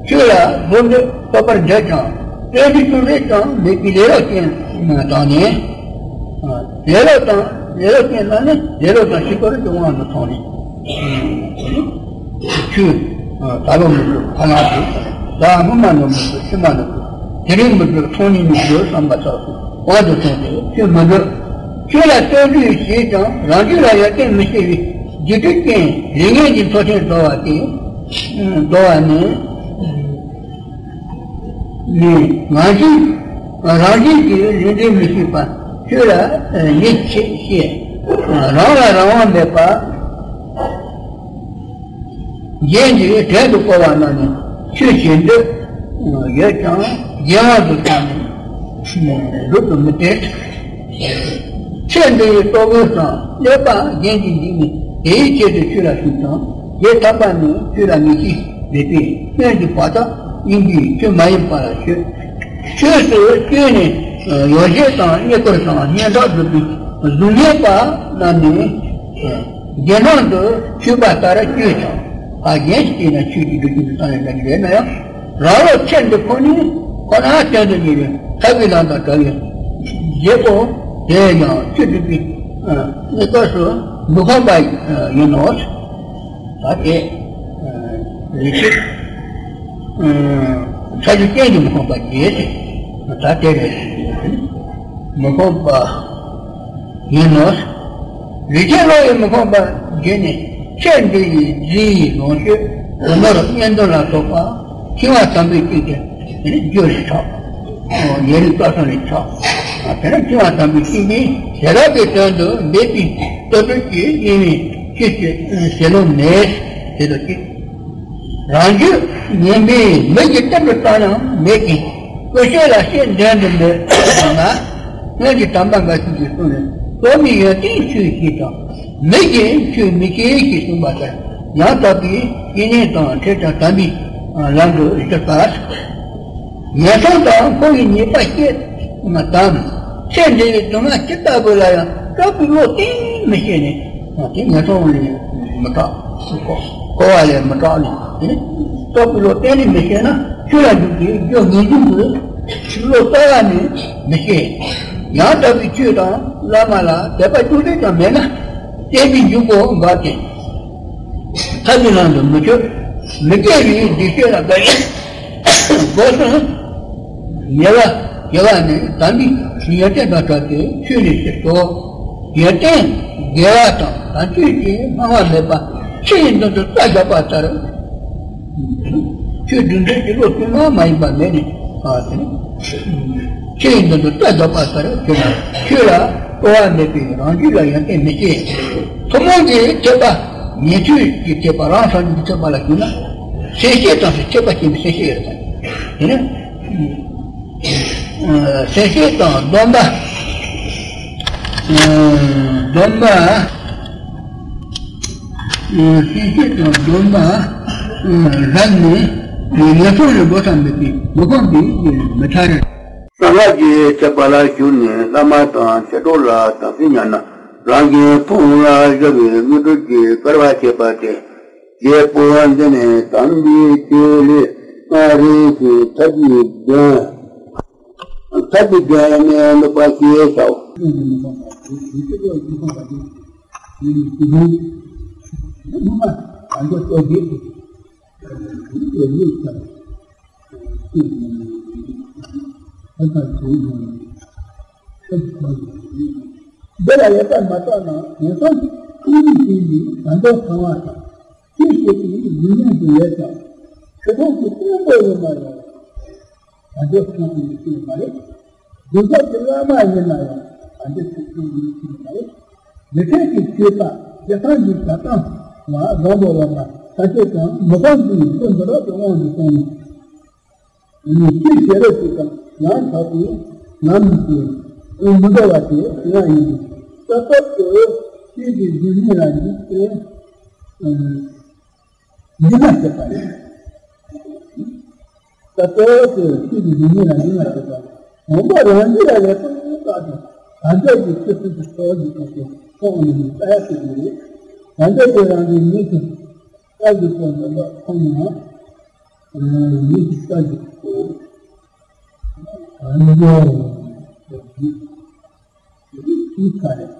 ཆོས་ལ་བཟོ་འདྲ་བསྟོད་པར་འདོད་ཀྱང་བསྟན་འདི་ཅུང་ཟད་ཀྱང་མེད་པའི་ལེ་ལོ་ཅན་དང་ནི། ལེ་ལོ་དང་ལེ་ལོ་ཅན་རྣམས་ནི་ལེ་ལོ་དང་ཕྱི་དོར་གྱི་དབང་དུ་སོང་ནས། ཆོས་ད་ལོ་མི་དགོས་ཕ་ལ་དགོས། ཟླ་སྔོན་མ་ནི་མི་དགོས་ཕྱི་མ་ནི་དགོས། དེ་རིང་མི་དགོས་ཚོང་གཉིས་མི་དགོས་བསམ་པ་ཚོགས་སུ་དབང་དུ་སོང་སྟེ་ཆོས་མི་དགོས། ཆོས་ལ་བརྩོན་འགྲུས་བྱས་ཀྱང་རང་རྒྱུད་ལ་ཡར་ལྟས་མི་ཤེས་པའི་རྒྱུ་འབྲས་ཅན་ལས་ངན་གྱི་མཚོ་ཆེན་རྫོགས་པ་སྟེ། རྫོགས་པ་ནི། ནས་རང་བཞིན་རང་བཞིན་གྱིས་ལས་འབྲས་མི་ཤེས་པ། ཆོས་ལ་ཡིད་ཆེས་བཤད། རང་ལ་རང་དབང་མེད་པ། རྒྱན་གྱི་བྲན་དུ་བཀོལ་བ་རྣམས་ནི་ཆོས་བྱེད་འདོད་ཡོད་ཀྱང་རྒྱལ་དབང་དུ་བཏང་ནས་སྒྲུབ་ཏུ་མི་སྟེར། ཚེ་འདི་ཡི་ལྟོ་གོས་དང་གནོད་པ་རྒྱན་གྱིས་འཇིགས་ནས་དེའི་ཆེད་དུ་ཆོས་ལ་ཞུགས་དང་། དེ་ཐར་པ་ནི་ཆོས་ལ་ངེས་ཤེས་མེད་པའི་སྔོན་གྱི་བར་དག་ཡིན་པས་ཆོས་མ་ཡིན་པ་ལ་ཆོས། ཆོས་སུ་བསྐྱོད་ནས་ཡོ་བྱད་དང་རྙེད་བཀུར་དང་སྙན་གྲགས་སྒྲུབ་པའི་གཟུགས་བརྙན་པ་རྣམས་ནི། རྒྱན་སྣང་དུ་ཆུད་པ་ལྟར་སྤྱོད་ཀྱང་། ཨ་རྒྱན་ཞིག་བལྟས་ན་ཆོས་ཀྱི་སྒྲུབ་ཀྱི་འདུག་བསམ་ཡང་འདྲ་གི་རེད་ན་ཡང་། རང་ལུགས་ཚེ་འདི་ཁོ་ནས་ཁོ་ན་སྟོན་དུ་ཉེ་བའི་ཐར་པའི་ལམ་དང་བྲལ་བའི་བརྗེ་པོ་དེ་ཡང་ཆོས་སྒྲུབ་པའི་གནས་སྐབས་སུ་མི་ཁོམ་པ་ཡིན་ནོ། ད་དེ་རེ་ཞིག་ཚ་རྒྱུ་རྐྱེན་གྱིས་མི་ཁོམ་པ་བརྗེད་དེ་ད་དེ་རེད། མི་ཁོམ་པ། ཡིན་ནོ། རིགས་ཅན་བློ་ཡིས་མི་ཁོམ་པར་བརྗོད་ནས་ཚེ་འདི་ཡི་རྫི་ཡི་ལོངས་སྤྱོད་སྒོ་ནོར་གཉེན་འདུན་ལ་སོགས་པ་འཆིང་བ་དམ་པའི་ཆོས་ཀྱི་རྒྱུ་ལས་ཆགས། ཡེ་རིགས་རྩ་གསུམ་ལས་ཆགས། དེ་ནས་འཆིང་བ་དམ་པའི་ཆོས་ཀྱིས་ཞི་རགས་པའི་དོན་དུ་འབད་པའི་ལྟོ་གྲོད་ཀྱི་དབྱེ་བས་ཆོས་ཀྱི་ཞི་ལོང་མེད་དེ་དང་གཅིག་རང་རྒྱུད་ངན་པས་མི་གྱི་གཏམ་དུ་བཏང་ཡང་མེད་ཅིང་ཀུན་སྤྱོད་ལ་བཤད་འདོན་དུ་འདོད་ན། སྔོན་གྱི་དམ་པ་འགའ་ཞིག་གིས་གསུངས་ནས་སློབ་མའི་ཡོན་ཏན་ཆོས་ཞེས་དང་། མི་གཞན་ཆོས་མི་ཤེས་ཞེས་གསུངས་པ་ལྟར་ཡང་དག་པའི་བཤེས་གཉེན་དང་ཕྲད་ཀྱང་དམ་པའི་ལམ་དུ་གྱུར་པ། ངན་སོང་དང་འཁོར་བའི་ཉེས་པ་བཤད་མ་དང་། ཚེ་འདི་ཡི་སྡུག་བསྔལ་ཇི་ལྟ་བུ་ལ་ཡང་སྐྱོ་པོའི་བློ་གཏན་མི་བྱེད་ནས། དེ་ངན་སོང་ལས་མི་སྐྲག་འཁོར་བ་ལས་མི་སྐྲག་ནས་དེ་ནི་སྐྱོ་པོའི་བློ་གཏན་ནས་མི་བྱེད་ན་ཆོས་ལ་འཇུག་པའི་རྒྱུ་ངེས་འབྱུང་གི་བློ་རྩ་བ་ནས་མི་བྱེད། ཡང་དག་པའི་ཆོས་དང་བླ་མ་ལ་དད་པ་ཅུང་ཟད་ཀྱང་མེད་ན་བསྟན་པའི་འཇུག་སྒོ་འགག་སྟེ། ཐབས་ཀྱི་ལམ་དུ་མི་ཆུད། མི་དགེ་བའི་སྡིག་སྤྱོད་ལ་དགའ་ཞིང་སྒོ་གསུམ་ཉེ་བར་དགེ་བ་ནི་དམ་པའི་ཡོན་ཏན་དང་བྲལ་ཏེ་ཆོས་ལས་ཕྱིར་ལྡོག་ཡོན་ཏན་དགེ་བ་དང་དམ་ཆོས་ཀྱི་སྣང་བ་མེད་པ་ཕྱི་ཡི་མདུན་དུ་རྩྭ་བཞག་པ་ལྟར། ཆོས་སྒྲུབ་འདོད་ཀྱི་བློ་ཚུལ་མ་མ་ཡིན་པ་མེད་ནས་ཨ་དེ་ནི། ཆོས་ཡིན་མདུན་དུ་རྩྭ་བཞག་པ་ལྟར་གྱུར་ན་ཆོས་ལ་སྤྲོ་བ་མེད་པས་རང་རྒྱུད་ལ་ཡོན་ཏན་མི་སྐྱེ། ཐུན་མོང་གི་ཐེག་པ་ཉན་ཐོས་ཀྱི་ཐེག་པ་རང་སངས་རྒྱས་ཀྱི་ཐེག་པ་ལ་ཞུགས་ན་སེམས་བསྐྱེད་ཙམ་ཞིག་ཐེག་པ་སྐྱེ་བའི་སེམས་བསྐྱེད་ཡོད་ཙང་དེ་ནི་སེམས་བསྐྱེད་དང་སྡོམ་པ་སྡོམ་པ། སེམས་བསྐྱེད་དང་སྡོམ་པ་རབ་ནས་ངན་སོང་ལས་འགྲོ་ས་མེད་པས་མི་ཁོམ་པས་མི་ཐར། གསང་སྔགས་ཀྱི་ཐེག་པ་ལ་ཞུགས་ནས་བླ་མ་དང་མཆེད་གྲོགས་ལ་དམ་ཚིག་ཉམས་ན་རང་གཞན་ཕུང་ལ་བཞག་པའི་དངོས་གྲུབ་ཀྱི་སྐལ་བ་བྱེད་པ་སྟེ། རྒྱལ་པོ་འདི་ནི་དམ་པའི་ཆོས་ལས་སྔར་རེ་ཞིག་ཐབས་ཀྱི་དོན། ཐབས་ཀྱི་དོན་ནི་འདུག་པ་ཞེས་བྱའོ། འདི་ལ་ཡོད་པར་མ་གཏོགས་ན་ངན་སོང་གི་ཀུན་རིག་ཅན་གྱི་དགྲ་འདོད་ཚང་བ་དང་ཆོས་བྱེད་པའི་ལུས་ངན་དུ་ཡོད་ཀྱང་ཆོས་མཐོང་གི་སྤྲང་པོ་ཡིན་ན་ཡང་དགྲ་འདོད་ཚང་བའི་ཆོས་མ་རེད། གདུལ་བྱ་གི་བླ་མ་ཡིན་ན་ཡང་དགྲ་འདོད་ཚང་བའི་ཆོས་མ་རེད། མི་ཕལ་གྱི་སྤྱོད་པ་རྒྱ་ཐང་གི་བྱ་སྟངས་ལ་བཟང་པོ་ལ་མ་ཐ་ཆད་ཀྱང་མི་ཕམ་གྱི་སྐྱོན་འདི་དག་གི་དབང་གིས་སྟོང་ནས། ནི་ཤེས་བྱེད་རེ་ཞིག་དང་ཡང་དག་པའི་ལམ་གྱི་མི་འགྲོ་བ་དེ་ང་ཡིན་གྱི། ལྟ་སྟོབས་ཀྱི་ཤེས་ཀྱི་རྒྱུ་ཉིད་ལ་འཇིགས་ཏེ་འདུན་མ་བྱེད་པ་ཡིན། ལྟ་སྟོབས་ཀྱི་ཤེས་ཀྱི་རྒྱུ་ཉིད་ལ་འདུན་མ་བྱེད་པ་ཡིན། དང་པོ་རང་རྒྱུད་ལ་ལས་ཐོག་ནས་བཏགས་ཀྱང་དལ་འབྱོར་གྱི་ཆོས་སུ་ཞིག་ཚོགས་ཀྱི་ཐོག་ཏུ་ཐོག་ནས་ནི་ལྟ་ཡ་ཞིག་མི་རེད། དལ་འབྱོར་གྱི་རང་རྒྱུད་ཉིད་དུ་ལྟ་བཞིན་པ་འདི་ལ་མཐོང་ན། ཨ་ནི་ཞིག་ལྟ་རྒྱུ་ཨ་ནི་ཡོད་རེད། ཞིག་ཁ་རེད།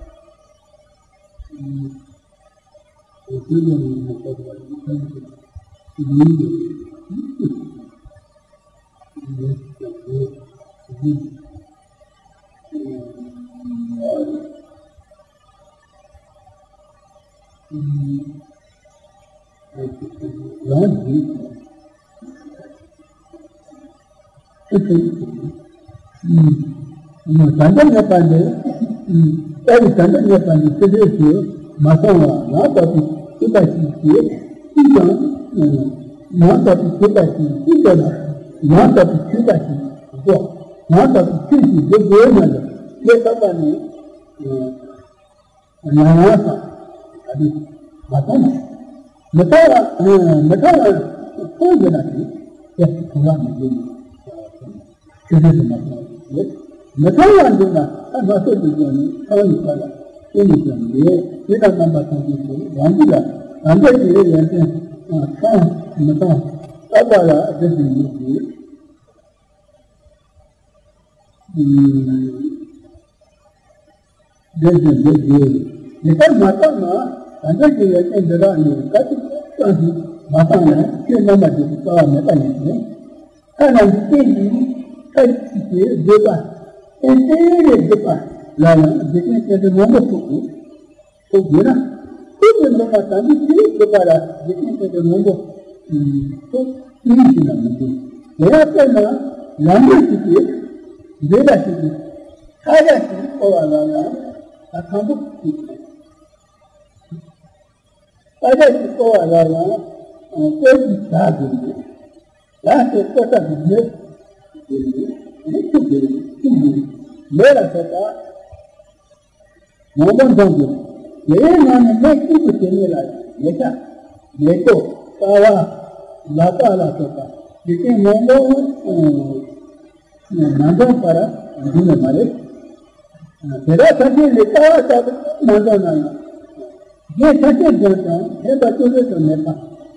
ཨ་ནི་ཞིག་ལྟ་རྒྱུ་ཨ་ནི་ཡོད་རེད། ཡང་འདི། དགྲ་འདོད་མེད་པ་ལས་ ཨ་རི་དམ་པ་ཉེས་པ་ནི་ཅི་འདྲ་ཞིག་མ་སོང་བ། ཡང་དག་པའི་ཆོས་པ་ཞིག་གིས་ཅི་ཀྱང་། ཡང་དག་པའི་ཆོས་པ་ཞིག་ཅི་བྱ་ན། ཡང་དག་པའི་ཆོས་པ་ཞིག་དགོས། ཡང་དག་པའི་ཆོས་ཤིག་བསྒྲུབ་དགོས་ན་ཡང་དེ་ལྟ་བ་ནི། ཡང་ཡང་དང་ཨ་ནི་མ་བཏང་ན། མི་བཏང་བ་མི་བཏང་བ་ཐོག་ཡོད་ན་དེ་དེ་ཐོག་ལ་མི་འགྱུར་ནས། ཆོས་དོན་དུ་མ་སོང་བ་ཡོད། མི་ཐར་བར་འདུག་ན་ཐར་མ་སོང་དུ་འགྱུར་ནས་ཐར་ནི་ས་ལ་སྐྱེ་ནི་ཀྱང་མེད། དེ་དང་རྣམ་པ་ཐམས་ཅད་དུ་རང་རྒྱུད་ལ་དམ་པའི་ཡོན་ཏན་ཐར་མི་ཐར་ལྟ་བ་ལ་བསྒྲུབ་པའི་ཡུལ་དེ། འདི་བཞིན་འདི་བཞིན་ཇི་ལྟར་མ་བརྟགས་ན། དམ་པའི་ཡོན་ཏན་འདི་དག་ནི་སྐད་ཅིག་ཙམ་ཞིག་མ་བཏང་ན་ཆོས་རྣམ་པར་འགྲུབ་པའི་རྩ་བ་མེད་པ་ཡིན་ཞིང་། ཐ་ན་འཇིག་རྟེན་གྱི་ཐབས་ཀྱིས་བཟོད་པ་ཐེངས་གཅིག་རེ་བསྒྲུབ་པ་ལ་ཡང་འཇིག་རྟེན་རྟེན་འབྲེལ་མང་པོ་ཐོབ་དགོས། ཐོབ་དགོས་ན། ཐུབ་པའི་སློབ་མ་དམ་པའི་ཆོས་བསྒྲུབ་པ་ལ་འཇིག་རྟེན་རྟེན་འབྲེལ་མང་པོ་ཐོབ་ཐུབ་ཡིན་ཞེ་ན་མི་འདུག་དེ་ཡང་དཔེར་ན་ལམ་འགྲོ་ཞིག་གིས་འདོད་པ་ཞིག་གིས་ཐག་ཆོད་ཅིག་བསྐོར་བ་ལ་ཡང་ད་ཁང་བུ་ཞིག་ཐག་ཆོད་ཅིག་བསྐོར་བ་ལ་ཡང་བསྐོར་གྱི་བྱ་དགོས་འདུག་ལ་སོགས་བསྐོར་ཐབས་ཀྱི་མེད། མེད་ཐུབ་དགོས་ཐུབ་དགོས། མེད་ལ་སོགས་པ། མང་པོ་འཛོམས་ཏེ། དེའི་ནང་ནས་གནས་གཅིག་ཏུ་བྱེད་ནི་ལ་ཉེ་ཆར་མེ་ཏོག་ཀ་བ་ལ་ཀ་ལ་སོགས་པ་འཇིག་རྟེན་མང་པོ་མ་འཛོམས་པར་འདུག་ནི་མ་རེད། དེ་དག་ཐམས་ཅད་ལས་ཀ་བ་ལྟ་བུ་མ་འཛོམས་ན་ཡང་། རྒྱན་ཐམས་ཅད་འཛོམས་ཀྱང་ལྷན་པ་ཅུང་ཟད་ཀྱང་མེད་པ།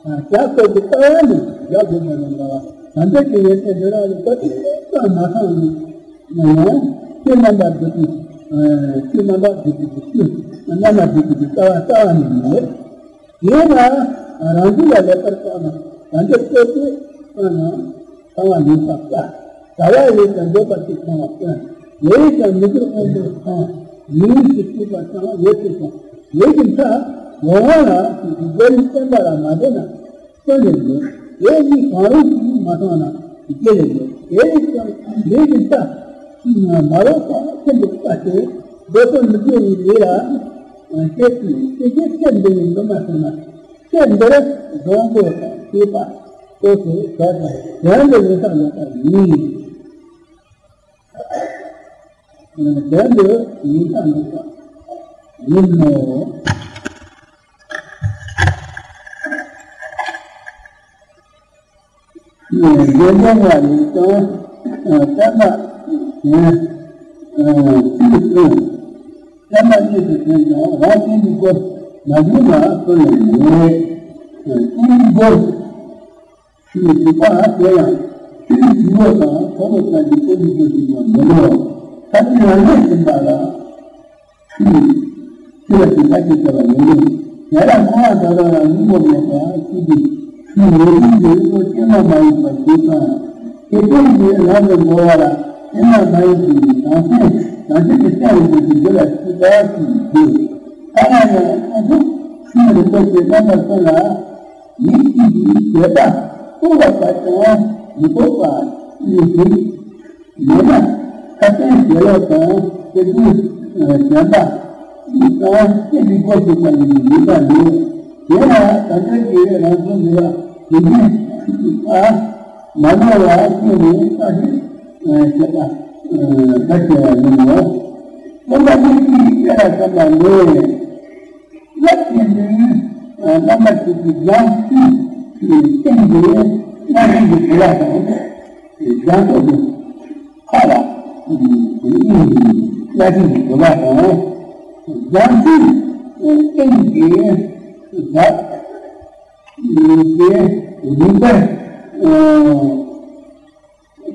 བྱ་བསྐོར་གྱི་ལྟ་བ་ནི་བྱ་དགོས་པ་ལ་འདྲ་བ། དམ་པའི་ཡོན་ཏན་འདི་རང་ལ་བཀོད་པའི་ཙམ་མ་ཚང་ནས། ཡང་ཆོས་རྣམ་པར་འགྲུབ་པའི། ཆོས་རྣམ་པར་འགྲུབ་པའི་ཆོས་རྣམ་པར་འགྲུབ་པའི་ལྟ་བ་ལྟ་བ་ནི་མེད། དེས་ན་རང་རྒྱུད་ལ་ལེགས་པར་བརྟགས་ན་དམ་པའི་བཀོད་པའི་ཙམ་ཡང་ཚང་བ་མིན་པ་ལྟ། བྱ་བ་ཡོད་ཀྱང་འདོད་པ་ཞིག་ཚང་བ་སྟོན། ལས་ཀྱང་མི་འགྱུར་དབང་པོ་ཚང་། ལུས་སུ་སྐྱེས་པ་ཚང་ཡོད་ཚུལ་ཀྱང་ལས་ཀྱི་མཐའ་ཡོང་བ་ལ་སོགས་ཀྱི་སྒོ་ནས་བསྟན་པ་ལ་མ་འདྲེས་ན། སྟོན་ལས་མེད། དེ་ནི་གང་རུང་གིས་མ་མཐོང་ན་སྐྱེ་ལས་མེད། དེ་ཡིས་ཀྱང་ལས་ཀྱི་རྩ་མ་རོགས་པ་ཆེན་པོ་ལྟ་སྟེ། འདོད་དོན་མི་འགྲུབ་པའི་ལས་ལ་སྐྱེ་དུས་སྐྱེ་རྒྱུ་ཚེ་འདི་ཡི་འདུན་མ་ཐུབ་ན། ཚེ་འདིར་སྡོང་པོ་དང་སྐྱེས་པ་སོ་སོའི་བཟའ་དང་དོན་དུ་ཡོད་ས་ཡོད་པ་ཡིན། དོན་དུ་ཡིན་ས་མེད་པ་ཡིན་ནོ། རྒྱལ་བ་ལ་ཡིན་ཀྱང་བསྟན་པ་གཞན་ཚུལ་གསུམ། བསྟན་པ་གཉིས་སུ་ཕྱེ་ཀྱང་རང་བསྟན་གྱི་སྒོ་མ་བྱུང་ན་སོ་ཡང་མེད། བསྟན་གྱི་སྒོ། ཆོས་སྒྲུབ་པ་དེ་ཡང་ཆོས་ཞུ་བ་དང་ཁོ་བོ་ཙམ་གྱིས་སྟོན་པའི་སྐྱོན་ཞིག་ཀྱང་མིན་ནོ། ཐབས་ཤེས་རང་ལས་ཟིན་པ་ལ་ཆོས་ཆོས་ལ་ཞེན་པ་ཞིག་བྱ་བ་མིན་ནོ། ཡང་ན་སྣང་བ་ཟ་བ་ལ་ཉོན་མོངས་མེད་པ་ཞིག་གིས་ཆོས་ཉན་ཞིང་དུ་ལྟོ་སྐྱེས་མ་མ་ཡིན་པ་ཞིག་དང་། དེ་ཀུན་གྱི་ལམ་དུ་འགྲོ་བ་ལ་སྐྱེས་མ་མ་ཡིན་པའི་བྱང་སེམས་བྱང་ཆུབ་ཀྱི་སེམས་ཡོད་པའི་རྒྱུ་ལ་ཞེན་པ་ཞིག་ཡོད། ཐ་ན་ཡང་ཁོང་ཚོ་ཆོས་རིན་པོ་ཆེ་རྣམ་པ་གསུམ་ལ། མི་གཅིག་གིས་བྱས་པ་རྟོགས་པ་དང་མི་རྟོགས་པ་གཉིས་ཤིག་མེད་ན། ཁ་སྟོན་ཞལ་ལག་དང་སྐྱེ་དགུའི་བྱམས་པ་གཉིས་དང་སྐྱེ་འདི་སྒོ་ཕྱེ་བ་ཡིན་མིན་པ་ལས། དེས་ན་དམ་པའི་རྒྱལ་བས་རང་བྱུང་མི་ལ་དེ་བཞིན་གཤེགས་པ་མ་ནོར་བ་ཤེས་ནས་བཀའ་ཤིག་བྱེད་པ་བཀའ་ཆེ་བ་ཡིན་ནོ། སྟོན་པ་ཉིད་ཀྱིས་སྐད་ལ་བསམ་པ་ལས། རླབས་ཆེན་པོའི་རྣམ་པར་ཤེས་ཀྱི་སྦྱང་ཚུལ་གྱི་སྟེང་དུ་སྔར་བཞིན་གྱི་དེ་ལ་དང་སྦྱང་ཚུལ་གྱི་ཁ་ལ་སྔར་བཞིན་གྱི་དེ་ལ་དང་སྦྱང་ཚུལ་སྟེང་གི་ཟབ་ཀྱི་རིམ་པར།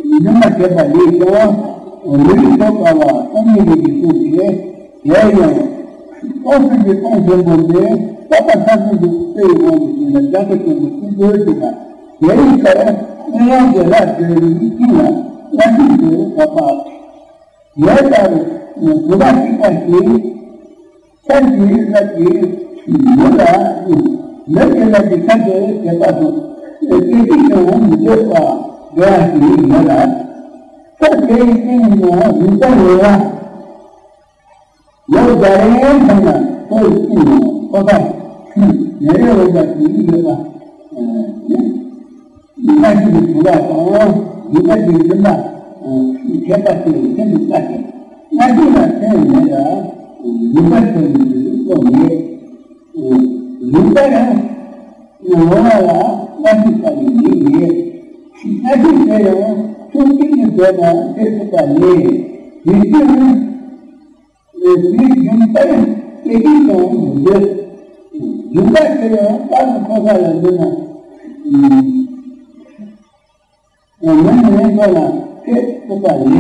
ཉི་མ་བྱེད་པ་ལས་ཀྱང་། ལུས་ཐོབ་པ་ལ་སྟོང་ཉིད་ཀྱི་སྟོབས་ཀྱིས། དེ་ཡང་སྟོང་གསུམ་གྱི་སྟོང་ཆེན་པོ་འདི་རྟོགས་པ་ལྷག་བསམ་གྱི་དཔེ་ཡི་དབང་དུ་བྱས་ན་རྒྱ་མཚོ་ཆེན་པོ་སྲིན་པོའི་གྲས་དང་། དེ་ཡི་ཁར་སྨོན་ལམ་གྱི་རླབས་འདི་རིམ་གྱིས་ཡང་སྔར་བཞིན་དུ་བབས་པ། དེ་ལྟར་བུམ་པ་གཅིག་པ་ཞིག་ཆར་གྱི་རླབས་ཀྱིས་མེ་ལ་གཡུག་མེ་དེ་ལ་གི་ཆར་དུ་བྱེད་པ་དང་། སྐད་ཅིག་ཀྱང་མི་སྡོད་པ་འདྲ་བ་ཞིག་ཡོད་ལ། ཆར་དེའི་སྟེང་ན་རུས་པ་ཡོད་ལ། ལོ་བརྒྱ་རེའི་ནང་ལ་ཁོའི་སེམས་ནང་ཁོ་པ་ཁྱིམ་ནད་རེ་འོང་བ་དེ་ཡིན་ཡོད་པ། ཡིན་པ་ཞིག་གི་བྱུང་བ་དང་ཡིན་པ་དེ་ཡིན་པ་ཁྱད་པར་དེ་སེམས་སུ་བཀར་ཏེ་སྔ་ཕྱི་ལ་སེམས་མེད་ལ་ཡིན་པ་ཁྱོད་ཀྱི་བློ་མེད། ཡིན་པ་ཡང་ངོ་བོ་ལ་སྔ་ཕྱི་ལྟ་བུའི་མིག་མེད། སྔ་ཕྱི་དེ་ཡང་ཐུགས་གཅིག་ཏུ་བསྡད་ན་ཤེས་ཐུབ་པ་མེད། དེ་ཕྱིར། དེའི་རྒྱུན་ལྟར་སྐྱེ་དུས་ཀྱང་མི་འདོད། རྒྱུན་ལྟར་དེ་ཡང་རྟག་ཏུ་ཁོ་ས་ལ་འདུག་ན། མི་མེད་ཁོ་ལ་སྐྱེ་ཐུབ་པ་ལས།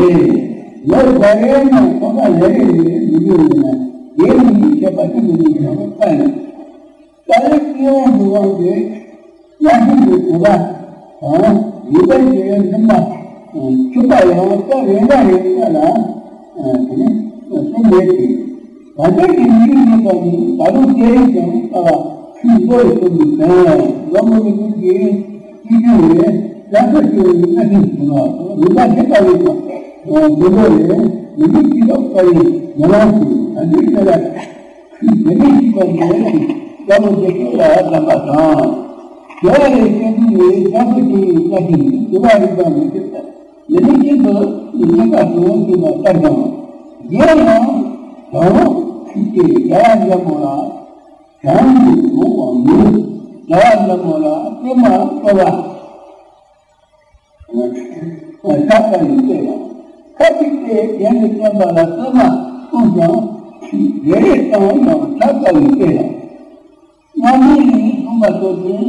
ལོ་བརྒྱ་རེའི་ནང་ཁོ་ས་ལས་རེ་ལས་མི་འདོད་ཡོད་ན་དེ་མི་འདོད་ཁྱད་པར་ཅི་མི་འདོད་ཀྱང་ལྟ་ཡིན། ཏཱ་ལའི་སྤྱི་ཡོངས་ཀྱི་དབང་གིས་སྔ་ཕྱི་གི་གོ་ལ་དང་ཡོད་པའི་ཞེས་པའི་འཛིན་པ་ཆུད་པ་ཡང་སྐབས་རེ་འགའ་རེ་འགའ་ལ་དེ་ནི་སེམས་མེད་ཅིང་བར་ཆད་ཀྱི་མི་རིགས་ཡིན་པ་ནི་ད་དུང་སྐད་རིགས་ཀྱང་ལྟ་བ་ཆུད་མདོ་ཡི་སྟོན་པའི་དོན་ལ་མོ་ནི་ཀུན་གྱིས་ཅི་བྱུང་བའི་བྱ་སྤྱོད་ཀྱི་སྔ་ཕྱི་གོ་ལ་དང་ཡོད་པ་ཞེས་པ་ཡིན་ཀྱང་འདི་འདྲ་ལས་མི་རིགས་ཀྱི་ལོག་པ་ཡིན་མ་ལང་ཞིང་ད་ལྟའི་ཆ་ལ། དེ་ནས་གཅིག་པ་ནི་སྐྱབས་མགོན་རྒྱ་མཚོ་ལ་བསླབ་པ་དང་། རྒྱལ་བ་རིན་པོ་ཆེ་ནི་རྒྱ་མཚོ་ཆེན་པོའི་བཀའ་བཞིན་དུ་བ་རིག་པ་མི་ཐེབས་པ། དེ་ནས་གཅིག་ཏུ་ཉེས་པ་གཞུང་བཞུགས་པ་ལྟར་དང་། རྒྱལ་ཡང་དང་ཁྲིད་དེ་རྒྱལ་བ་རྒྱལ་མོ་ལ་བྱམས་སུ་འོང་བ་མིན། རྒྱལ་བ་རྒྱལ་མོ་ལ་སྐྱེལ་མ་སྤྲོ་བ། ཕྱག་དཀའ་བའི་དཔེ་ལ། ཁ་ཅིག་སྟེ་རྒྱན་དུ་བསྟན་པ་ལ་བསྟོད་མ་གསུངས་ཀྱང་། རེ་རེ་ཙམ་ཡང་ཕྱག་དཀའ་བའི་དཔེ་ལ། རྣམ་སྨིན་གསུངས་པ་ཚོ་ཀྱང་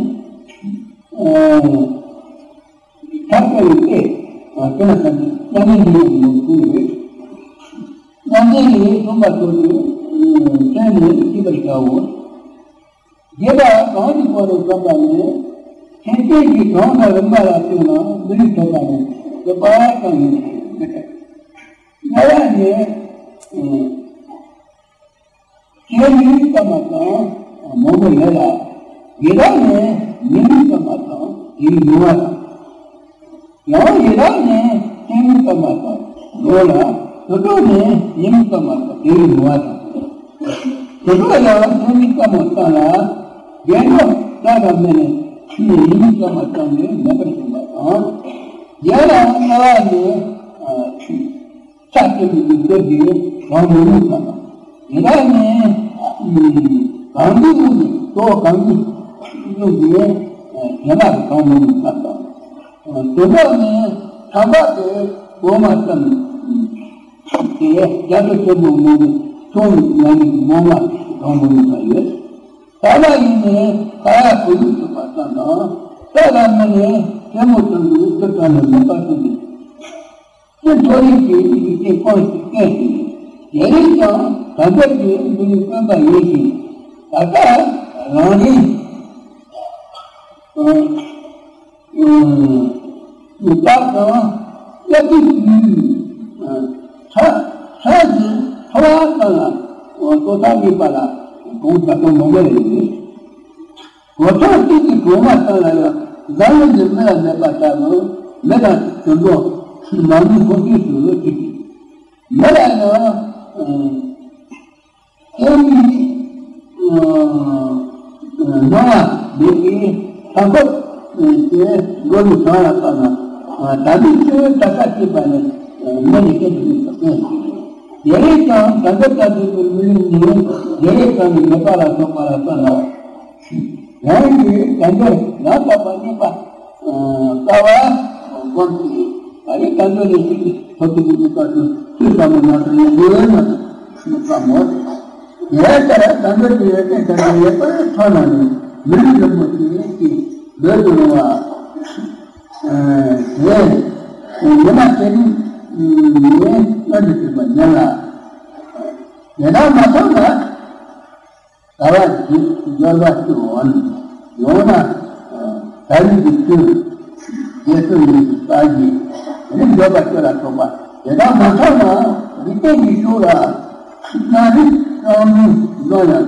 ཕྱག་དཀའ་བའི་དཔེ། དཔེར་ན་རྣམ་སྨིན་གྱི་ཡོང་གསུངས་ཡོད། རྣམ་སྨིན་གསུངས་པ་ཚོ་ཀྱང་ཁྱོན་ནས་ཤེས་པར་བྱའོ། རྒྱས་པ་གང་གི་སྐོར་ལ་བསམ་པ་ནི། མཁན་ཆེན་གྱིས་གང་དང་རིམ་པ་ལ་བསྟུན་ན་མི་རིགས་ཐོབ་པ་ནི་རྒྱས་པ་གང་ཡིན་ཞེས་མི་འདྲ། སྨྲ་བ་ནི། སྐྱེས་ནི་སྐར་མ་དང་མང་པོ་ཡོད་ལ། ཡི་དྭགས་ནི་ཉི་མའི་སྐར་མ་དང་དེའི་ཉུང་བ་དང་། ཡང་ཡི་དྭགས་ནི་སྤྲིན་སྐར་མ་དང་ལོ་ལ། དུད་འགྲོ་ནི་ཉིམ་སྐར་མ་དང་དེའི་ཉུང་བ་དང་། དུད་འགྲོ་ཡང་སྤྲིན་སྐར་མ་ཙམ་ལ། རྒྱལ་འགྲོ་རྟ་དང་སྨན་ནི་ཉིམ་སྐར་མ་ཙམ་ལས་མེད་པར་བྱུང་བ་དང་། ཡང་ན་རྣ་བ་ནི། ཆ་སྐྱེད་པའི་རྒྱུ་ཚོད་ཀྱིས་གང་མི་རུང་བ་དང་། དེ་དག་ནི་གང་གི་རླུང་གིས་གཙོ་བོ་གང་གི་རླུང་གིས་གཞན་དག་གི་གང་མི་རུང་བ་དང་། དེ་དག་ནི་ཐ་མ་དེ་གོ་མ་ཙམ་དེ་རྒྱ་མཚོ་ཆེན་པོའི་ངོ་བོའི་ཚོགས་ཉམས་ཀྱི་མོ་མ་གང་མི་རུང་བ་ཡོད། ད་ལ་ཡིན་ནས་ཁ་ཡ་གོ་ཡུག་ཐུབ་པ་ཙམ་དང་། ད་ལ་མི་ནས་རྩེ་མོ་ཙམ་གྱི་ཚུལ་དྲག་ནས་མེད་པ་ཙམ་གྱི། ཅི་མཐོ་རིས་ཀྱི་ཡིད་ཀྱི་ཀོང་ཞིག་བསྟན་ཞིང་། དེ་རིང་ཀྱང་དམ་པའི་གི་མི་ཡུལ་དཀོན་པ་ཡིན་ཞིང་། ད་ལྟ་རང་རིག་ཨ་ཨ་ཡུལ་དག་དང་དབྱར་དུས་ཀྱི་ས་ས་ཀྱི་ཚ་བ་ཙམ་ལ་ལྟོ་ཐག་ཉེ་བ་ལ་གོང་ད་དུང་མང་པོ་ཡོད། གོ་ཐོས་གཅིག་གི་གོང་མ་ཙམ་ལ་ཡང་འཛམ་གླིང་གི་མི་ལ་མེད་པ་ལྟ་བུ་མི་དང་དུད་འགྲོ་མ་ནུ་ཧོ་ཤུ་ཞུ་ལོ་གཅིག་གི་མི་ལ་ཡང་ཨེ་མི་སྣང་བ་མེད་པའི་ས་འཁོབ་དེ་འགྲོ་བའི་གྲངས་ལ་བབ་ན་ད་ལྟའི་ཆུ་བོའི་དྲ་ཁ་ཅེས་པ་ནི་མི་ལ་སྐད་དུ་མི་ཐུབ་པས། དེ་རེད་ཀྱང་ད་ལྟ་ལྟ་དུས་ཀྱི་མི་ལུས་ནི་དེ་རེད་ཀྱང་ནི་མེད་པ་ལ་སོགས་པ་ལ་བསམ་ན། རང་གི་དལ་འབྱོར་ཡང་དག་པར་གནས་པ། ལྟ་བ་བསྒོམས་ཏེ། ད་རེས་དལ་འབྱོར་ལས་ཤིག་ཐོབ་ཏུ་གི་དུས་སྐབས་སུ་ཚུལ་ཟབ་མོ་ན་ཚུལ་ཡོད་ན་ཚུལ་ཟབ་མོ། དེ་ལྟར་དལ་འབྱོར་གྱི་ཡོན་ཏན་ཐམས་ཅད་ཡོད་པར་མཐོང་ན་ནི་མི་ལུས་རིན་པོ་ཆེ་ཞིག་འདོད་དུ་རུང་བ། དེ་ཉི་མ་དེ་ནི་ངས་སྔོན་དུ་བྱུང་བ་ཉན་ལ། དེ་དག་མ་མཐོང་ན། ཟླ་བ་བཞི་འབྱོར་བ་སྤྱི་འོང་ཡོང་ན། ད་རེས་ཀྱི་ཚུལ་རྗེས་སུ་ཡི་གི་ས་གཞི་རིག་འདོད་པ་སྤྱི་ལ་སོགས་པ་དེ་དག་མ་མཐོང་ན་འཇིག་རྟེན་གྱི་ཕྱོགས་ལ་སྣང་རིག་སྣང་མུན་འཛོམས་ཡང་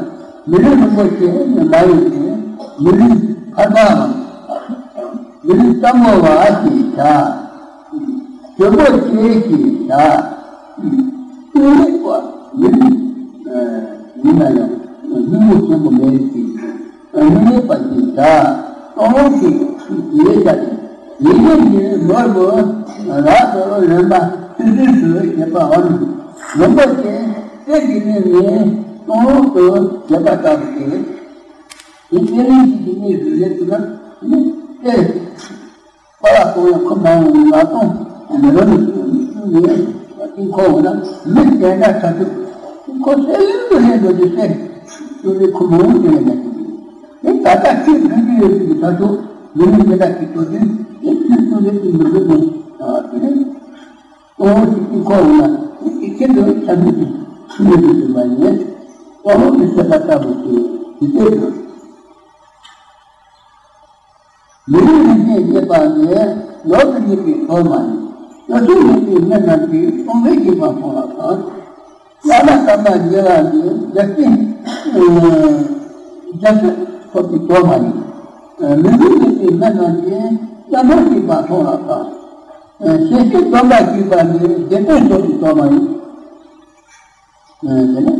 མི་ལུས་རིན་པོ་ཆེ་མ་ཡིན་ཏེ་མི་ལུས་ཕར་ཚང་མི་ལུས་གཙང་མོ་བ་ཞེས་བྱ། ཞིམ་པོ་ཆེ་ཞེས་བྱ། ཏིང་རིག་པ་མི་ལུས་ ཡིན་ན་ཡང་སྙིང་པོ་ཆེན་པོ་མེད་ཅིང་། མི་ལེགས་པ་ཞིག་བྱ། སྟོང་ལོག་གི་ཡིད་བྱ་སྟེ། ཡིད་ལེགས་ཀྱི་ནོར་བུ་རབ་ཏུ་ལེན་པ་ཚུལ་ཁྲིམས་སུ་བྱེད་པའམ། རིན་པོ་ཆེ་གསེར་གྱི་གླིང་ནས་སྟོང་ལོག་ཏུ་བྱེད་པ་ལྟ་བུ་སྟེ། དེ་གསེར་གླིང་གི་དེ་ནས་རེད་ཟེར་ན་ནི་གསེར། པ་ལགས་གསུང་ཡང་ཁོ་མ་འོངས་ལ་གཏོང་མི་རོ་ནི་ནི་དཀྱིལ་འཁོར་འོ་ན་མི་དེ་འདྲ་ཆ་ཐུབ། ཁོ་སེམས་དུ་ལྷན་དུ་དེ་སེམས་དུ་ནི་ཁོ་མ་འོངས་དེ་ལ་ཡང་དེ་ད་ལྟ་ཁྱོད་ལྷན་དུ་ཡོད་པའི་ཆ་ཐུབ་མི་ནི་མི་འདྲ་ཅིག་ཏུ་དེ་དེ་ཁྱོད་དུ་ནི་དེ་མི་དགོས་ནས་དེ་ནི་གཏོང་དཀྱིལ་འཁོར་འོ་ན་དེ་ཁྱེད་དུ་ཆ་ཐུབ་དེ་ཁྱོད་ནི་དེ་མ་ཡིན་གཏོང་དེ་སེམས་པ་ལྟ་བུ་དེ་དེ་དེ་དང་། མི་ལུས་རིན་ཆེན་རྙེད་པ་ནི་ནོར་དུ་རྙེད་པའི་གྲོགས་མ་ཡིན། སྐྱོ་ཤས་རྙེད་པའི་སྨན་རྣམས་ཀྱིས་གཏོང་ཕོད་བྱེད་པ་མཐོང་བ་དང་། བླ་མ་དམ་པ་མཇལ་བ་ནི་རྒྱལ་སྲིད་རྒྱལ་སྲིད་ཐོབ་པའི་གྲོགས་མ་ཡིན། མི་ལུས་རྙེད་པའི་སྨན་རྣམས་ཀྱིས་སྐྱབས་འགྲོ་བྱེད་པ་མཐོང་བ་དང་། ཞལ་བཞེས་སྡོམ་པ་བགྱིས་པ་ནི་རྗེས་དྲན་གསོག་པའི་གྲོགས་མ་ཡིན། དེ་ནས་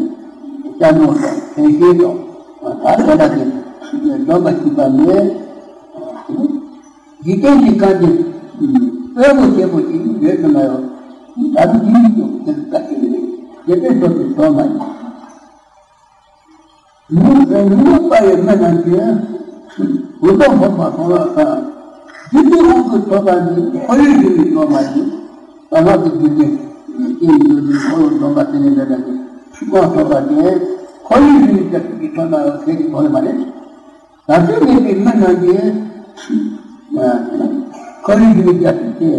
སྐྱབས་འགྲོ་དང་མཚན་བཞེས་དང་ད་དེ་འདྲ་དེ་སྡོམ་པ་བགྱིས་པ་ནས་འཇིག་རྟེན་གྱི་ཁམས་ཀྱི་དཔོན་པོ་ཆེན་པོ་ཞིག་ཡོད་དུ་མ་ཡོང་། ད་དུང་འདི་ཡིན་ཀྱང་དེ་ལྟ་ཞིག་རེད། དེ་དཔེ་བཟོ་དུ་བཟོ་མ་ཡིན། ཉོན་མོངས་པ་ཡི་སྨན་རྣམས་ཀྱིས་འུ་ཚོ་ཕོངས་པ་མཐོང་བ་དང་། འཇིག་རྟེན་དབང་གིས་ཐོབ་པ་ནི་ཁོར་ཡུག་ཡིན་པའི་ཕྱོགས་མ་ཡིན། ད་ང་ཚོ་འཇིག་རྟེན་སྐྱེ་བའི་འཇིག་རྟེན་འཁོར་བ་སྡོམ་པ་དེ་ནས་འདྲ་འདྲ་ཞིག་ཕོངས་ཐོབ་པ་དེ་ཁོར་ཡུག་ཡིན་པའི་ཕྱོགས་ཀྱི་ཐོག་ན་ཟེར་གྱི་ཐོག་ལ་མ་རེད། ད་ལྟ་མེད་པའི་སྨན་རྣམས་ཀྱིས་ཁོར་ཡུག་ཡིན་པའི་ཕྱོགས་ཀྱི་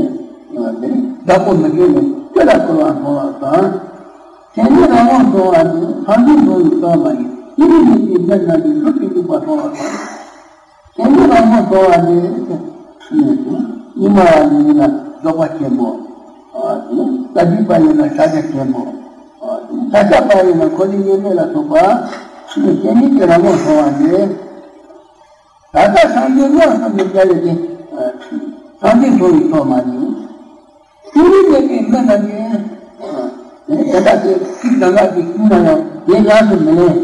དེ་བདག་པོ་མི་འདྲ་ནས་སྐྱོ་ལ་སྐོར་བ་མཐོང་བ་དང་། དེ་ནས་རང་དབང་སོང་བ་ནི་སངས་རྒྱས་འགྲོ་བའི་རྟགས་མ་ཡིན། དེ་ནི་མི་དེའི་སྨན་རྣམས་ཀྱིས་མཐོ་རིས་སྡུག་པ་མཐོང་བ་དང་། དེ་ནས་རང་དབང་སོང་བ་ནི་སྙིགས་མ་ཡིན་ན་རྫོགས་པ་ཆེན་པོ། ས་བརྒྱུད་པ་ཡིན་ན་ཕྱག་རྒྱ་ཆེན་པོ། ས་སྐྱ་པ་ཡིན་ན་འཁོར་ལོའི་དབྱེར་མེད་ལ་སོགས་པ། དེ་ནི་སྐྱེ་གནས་ཀྱི་རང་དབང་སོང་བ་ནི། ད་ལྟ་སངས་རྒྱས་ལ་སངས་རྒྱས་བྱ་ཡོད་དེ། སངས་རྒྱས་འགྲོ་བའི་ཐོག་མ་ཡིན། དེ་ནི་མེད་པའི་སྨན་རྣམས་ཀྱིས། དེ་ལྟ་སྟེ་ཚིག་གང་ག་ཅིག་གསུངས་ན་ཡང་དེ་ཉམས་སུ་མི་ལེན།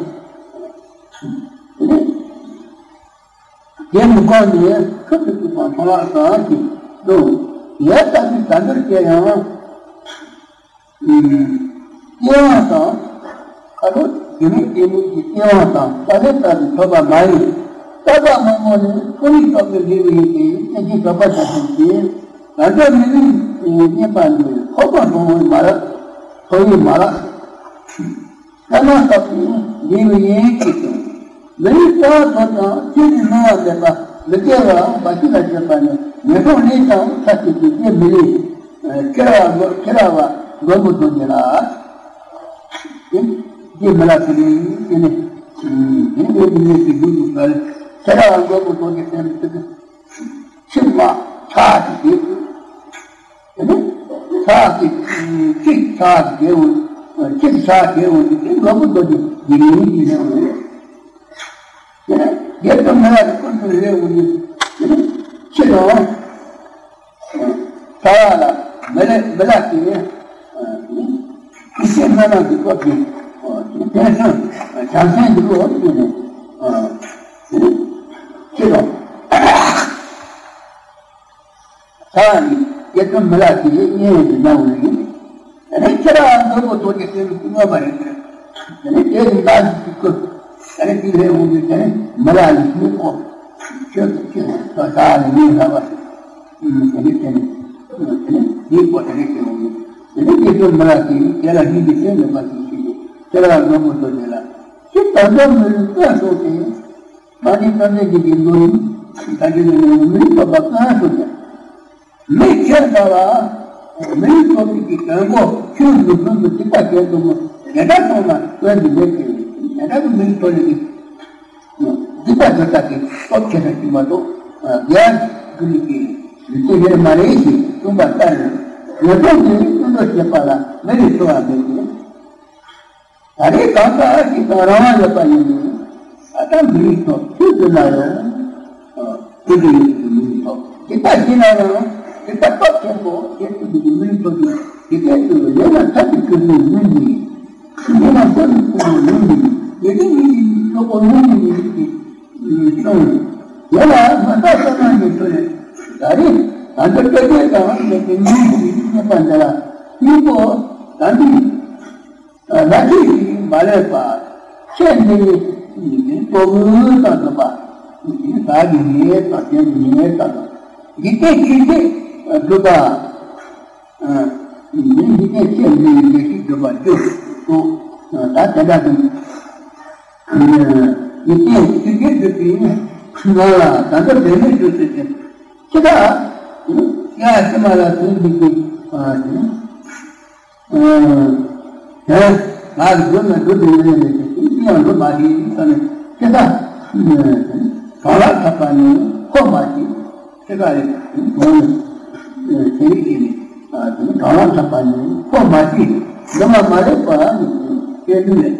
དེ་མི་གོ་ནས་ཁབ་ཏུ་བཅུག་པ་མཐོང་བ་གང་ཞིག་འདུག་ཡས་ལྟ་བུའི་བྱ་འདོད་ཀྱང་ཡང་། སྐྱེ་བ་དང་། ཁ་ལོ་དེ་ནི་དེ་ནི་གི་སྐྱེ་བ་དང་དཀའ་ལས་ལྟ་བུའི་ཐོབ་པ་མ་ཡིན། རྟག་པ་མང་པོ་ནི་ཁོ་ནི་རྟག་ཏུ་འབྲས་བུ་ཡིན་ཏེ་སེམས་ཅན་དག་པ་དང་མཚུངས་ཏེ། ད་ལྟ་མི་ལུས་རྙེད་པ་འདི་ཁོ་པ་མང་པོའི་མ་ར་ཐོབ་ཡིན་མ་ར། ཀ་ན་ལྟ་བུ་འབྲས་བུ་ཡིན་ཅེས་དང་། མི་ལུས་རྩ་བ་ཐོབ་ཀྱང་ཆོས་ཀྱི་སྣང་བ་མེད་པ་མི་དགེ་བ་འབའ་ཞིག་ལ་སྤྱོད་པ་ནི་ངན་སོང་ལས་ཀྱང་ཐར་ཏེ་དེ་སྐྱེ་མི་ལེན། ཁྱེད་ར་བ་ཁྱེད་ར་བ་མགོན་པོ་རྡོ་རྗེ་ལ། དེ་མི་ལ་དེ་ནི་དེ་ནི་དེ་ནི་དེ་ནི་དེ་དུས་དུས་ལ་ཁྱེད་ར་བ་མགོན་པོ་རྡོ་རྗེ་དེ་ནི་དེ་ནི་ཕྱིར་མ་ཆགས་ཏེ་དེ་ནི་ཕྱག་གི་ཚིག་ཕྱག་གི་འོ་ཚིག་ཕྱག་གི་འོ་དེ་དེ་མགོན་པོ་རྡོ་རྗེ་དེ་ནི་དེ་ནི་འོ། དེ་ནི་རྒྱལ་པོ་མི་ལ་དེ་ཀུན་ཏུ་ལས་འོ་དེ་ནི་ཕྱིར་རང་། ས་ལ་མི་ལ་མི་ལ་དེ་ནི་ཤེས་སྣ་ནང་གི་སྐབས་ཀྱི་དེ་སོང་བྱང་སེམས་ཀྱི་བློ་ཡོད་ནས་ཁྱེད་རང་ས་ནི་སྐྱེ་ཚུལ་མི་ལ་དེ་ཡིན་ཡིན་ནའང་ཡིན། དེ་ནས་ཁྱེད་རང་མགོན་པོ་རྡོ་རྗེ་སེམས་ཀྱི་མངོན་པ་རེད། དེ་ནས་དེ་ནི་ལ་ཞིག་གི་སྐབས་དེ་ནས་དེ་ལས་འོང་དུས་དེ་ནས་མི་ལ་ཡིན་ཤེས་ཁོ་ཁྱོད་ཀྱི་ཁྱེད་ས་ནི་ཡིན་ལ་བ་ཞིག་དེ་ནས་དེ་ནས་དེ་ནས་དེའི་སྐོར་དེ་ནས་དེ་འོང་དུས་དེ་ནས་སྐྱེ་ཚུལ་མི་ལ་དེ་ཡིན་དེ་ལ་སྙིང་གི་སེམས་མེད་པ་ཞིག་ཤེས་ཀྱི་ཁྱེད་རང་མགོན་པོ་རྡོ་རྗེ་ལ་ཁྱེད་ད་ལྟ་མི་ལུས་བཀའ་སོགས་ཏེ། ད་ནི་བསམ་གཏན་གྱི་དགེ་འདུན་ཡིན། ད་འདི་ནི་མི་ལུས་ཐོབ་པ་གང་སུ་ཡང་། མི་ཁྱེད་ལྟ་བ། མི་ལུས་ཐོབ་པའི་གི་དོན་གོ་ཆོས་མི་ཕུན་པའི་སྡིག་པ་བྱས་འདུག་མོ་དེ་འདྲ་སོང་ན་དོན་འདི་མེད་ཀྱི་དེ་འདྲ་གི་མི་ལུས་ཐོབ་ནས་ཀྱི་སྡིག་པ་བྱེད་ས་ཀྱི་སྟོབས་ཆེ་ས་ཞིག་མ་གཏོགས་རྒྱལ་དགུ་ལུས་ཀྱི་ལུས་ཀྱི་ཡེར་མ་རེད་ཞེས་གསུངས་པ་ལྟར་ངན་སོང་གི་ཀུན་སློང་བྱེད་པ་ལ་མི་ལུས་ཐོབ་པ་མེད་ཀྱི། ད་རེས་གང་ཟག་ཅིག་དང་རང་དབང་ཡོད་པ་ཡིན་ནའི། ད་ལྟ་མི་ལུས་ཐོབ་ཚུལ་དུ་ན་ཡང་། ཚུལ་དུ་ཡོད་ཚུལ་དུ་མི་ལུས་ཐོབ། སྡིག་པ་བྱས་ན་ཡང་སྡིག་པ་སྟོབས་ཆེན་པོ་བྱས་ཚུལ་དུ་མི་ལུས་ཐོབ་ཀྱང་སྡིག་པའི་ཚུལ་དུ་ལས་ན་ཐབས་ཀྱི་ཆོས་ཚུལ་མི་ལུས། མི་ལ་སེམས་ཀྱི་ལུང་ཡིན། ཡེ་ཤེས་ཉིད་ཀྱི་གྲོགས་པོ་ལུང་གི་ཡིན་གྱི་ཤོང་། དེ་ལ་མ་དག་ས་ན་ཉིད་ཐོས། ད་རེས་ད་ལྟ་སྐད་ཆ་དང་ཡེ་ཤེས་ཉིད་ཀྱི་གནས་པ་འདི་ལ་གཉིས་པོ་ད་འདི་ལ་ཁྱེད་ཀྱིས་མ་ལས་པ། ཁྱེད་འདི་ནི་ལྟོ་གོས་དང་ལྡན་པ། ཟག་གི་ཉེས་དང་ལྡན་པའི་ཉེས་དང་འཇིག་རྟེན་ཆོས་བརྒྱད་སྒྲུབ་པ། འདི་འཇིག་རྟེན་ཆོས་འདི་ཡི་ལས་ཤིག་སྒྲུབ་པ་རྒྱུ་དང་། ད་དེ་འདྲ་དང་། འཇིག་རྟེན་ཆོས་བརྒྱད་སྒྲུབ་པའི་ངང་ལ་ད་ལྟ་བདེན་མེད་དུ་ཟེར་ཏེ། ཁྱེད་ད་ཡ་ཕྱི་མ་ལ་དོན་འདི་ཀྱི་དེ། ང་གི་སྒྲུབ་ན་སྒྲུབ་དེ་ཡོད་ལས་ཀྱི་ཅི་ཡང་སྒྲུབ་མ་བྱེད་ས་ནས་ཁྱེད་ད་གང་ལ་ཐབས་པ་ནི་ཁོ་མ་བྱེད། ཁྱེད་ཀ་རེ་དོན་ནི་དེ་རིགས་ཀྱི་ནི་གང་ལ་ཐབས་པ་ནི་ཁོ་མ་བྱེད། འདི་མ་མ་རེད་པ་ནི་སྐྱེ་དུས་ནས་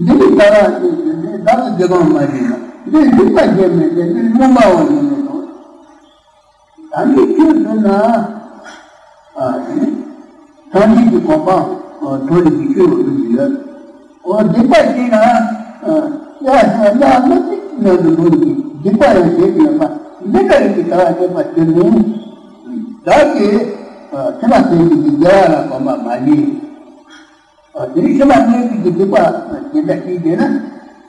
འདི་ནི་ད་ར་ནི་འདི་བདག་གི་རྗེས་འབྲང་མ་བྱེད་ན་འདི་སྒྲིབ་པ་བྱེད་མེད་དེ་འདི་སྨོན་པའོ་ཡིན་མི་དང་། ད་འདི་ཁྱོད་འདོད་ན། ཨ་ནི། སངས་རྒྱས་ཀྱི་གོ་འཕང་མཐོ་རིས་ཀྱི་ཆོས་འོག་ཏུ་ཡོད། འོ་སྡིག་པ་བྱས་ན། ཡ་ཡ་མི་ཚིག་ནང་དུ་འགྲོ་ནས་སྡིག་པ་ཡང་བྱེད་ཀྱི་ཡོད་པ་འདི་ལྟ་བུའི་གི་བྱ་བ་བྱེད་པ་དེ་ནི། བདག་གིས་ཕྱི་མ་ཐེག་པའི་གི་དགེ་བ་ལ་གོམས་པ་མ་བྱས། དེ་ནི་ཕྱི་མ་ཐེག་པའི་གི་སྡིག་པ་དེ་འདྲ་ཞིག་བྱས་ན།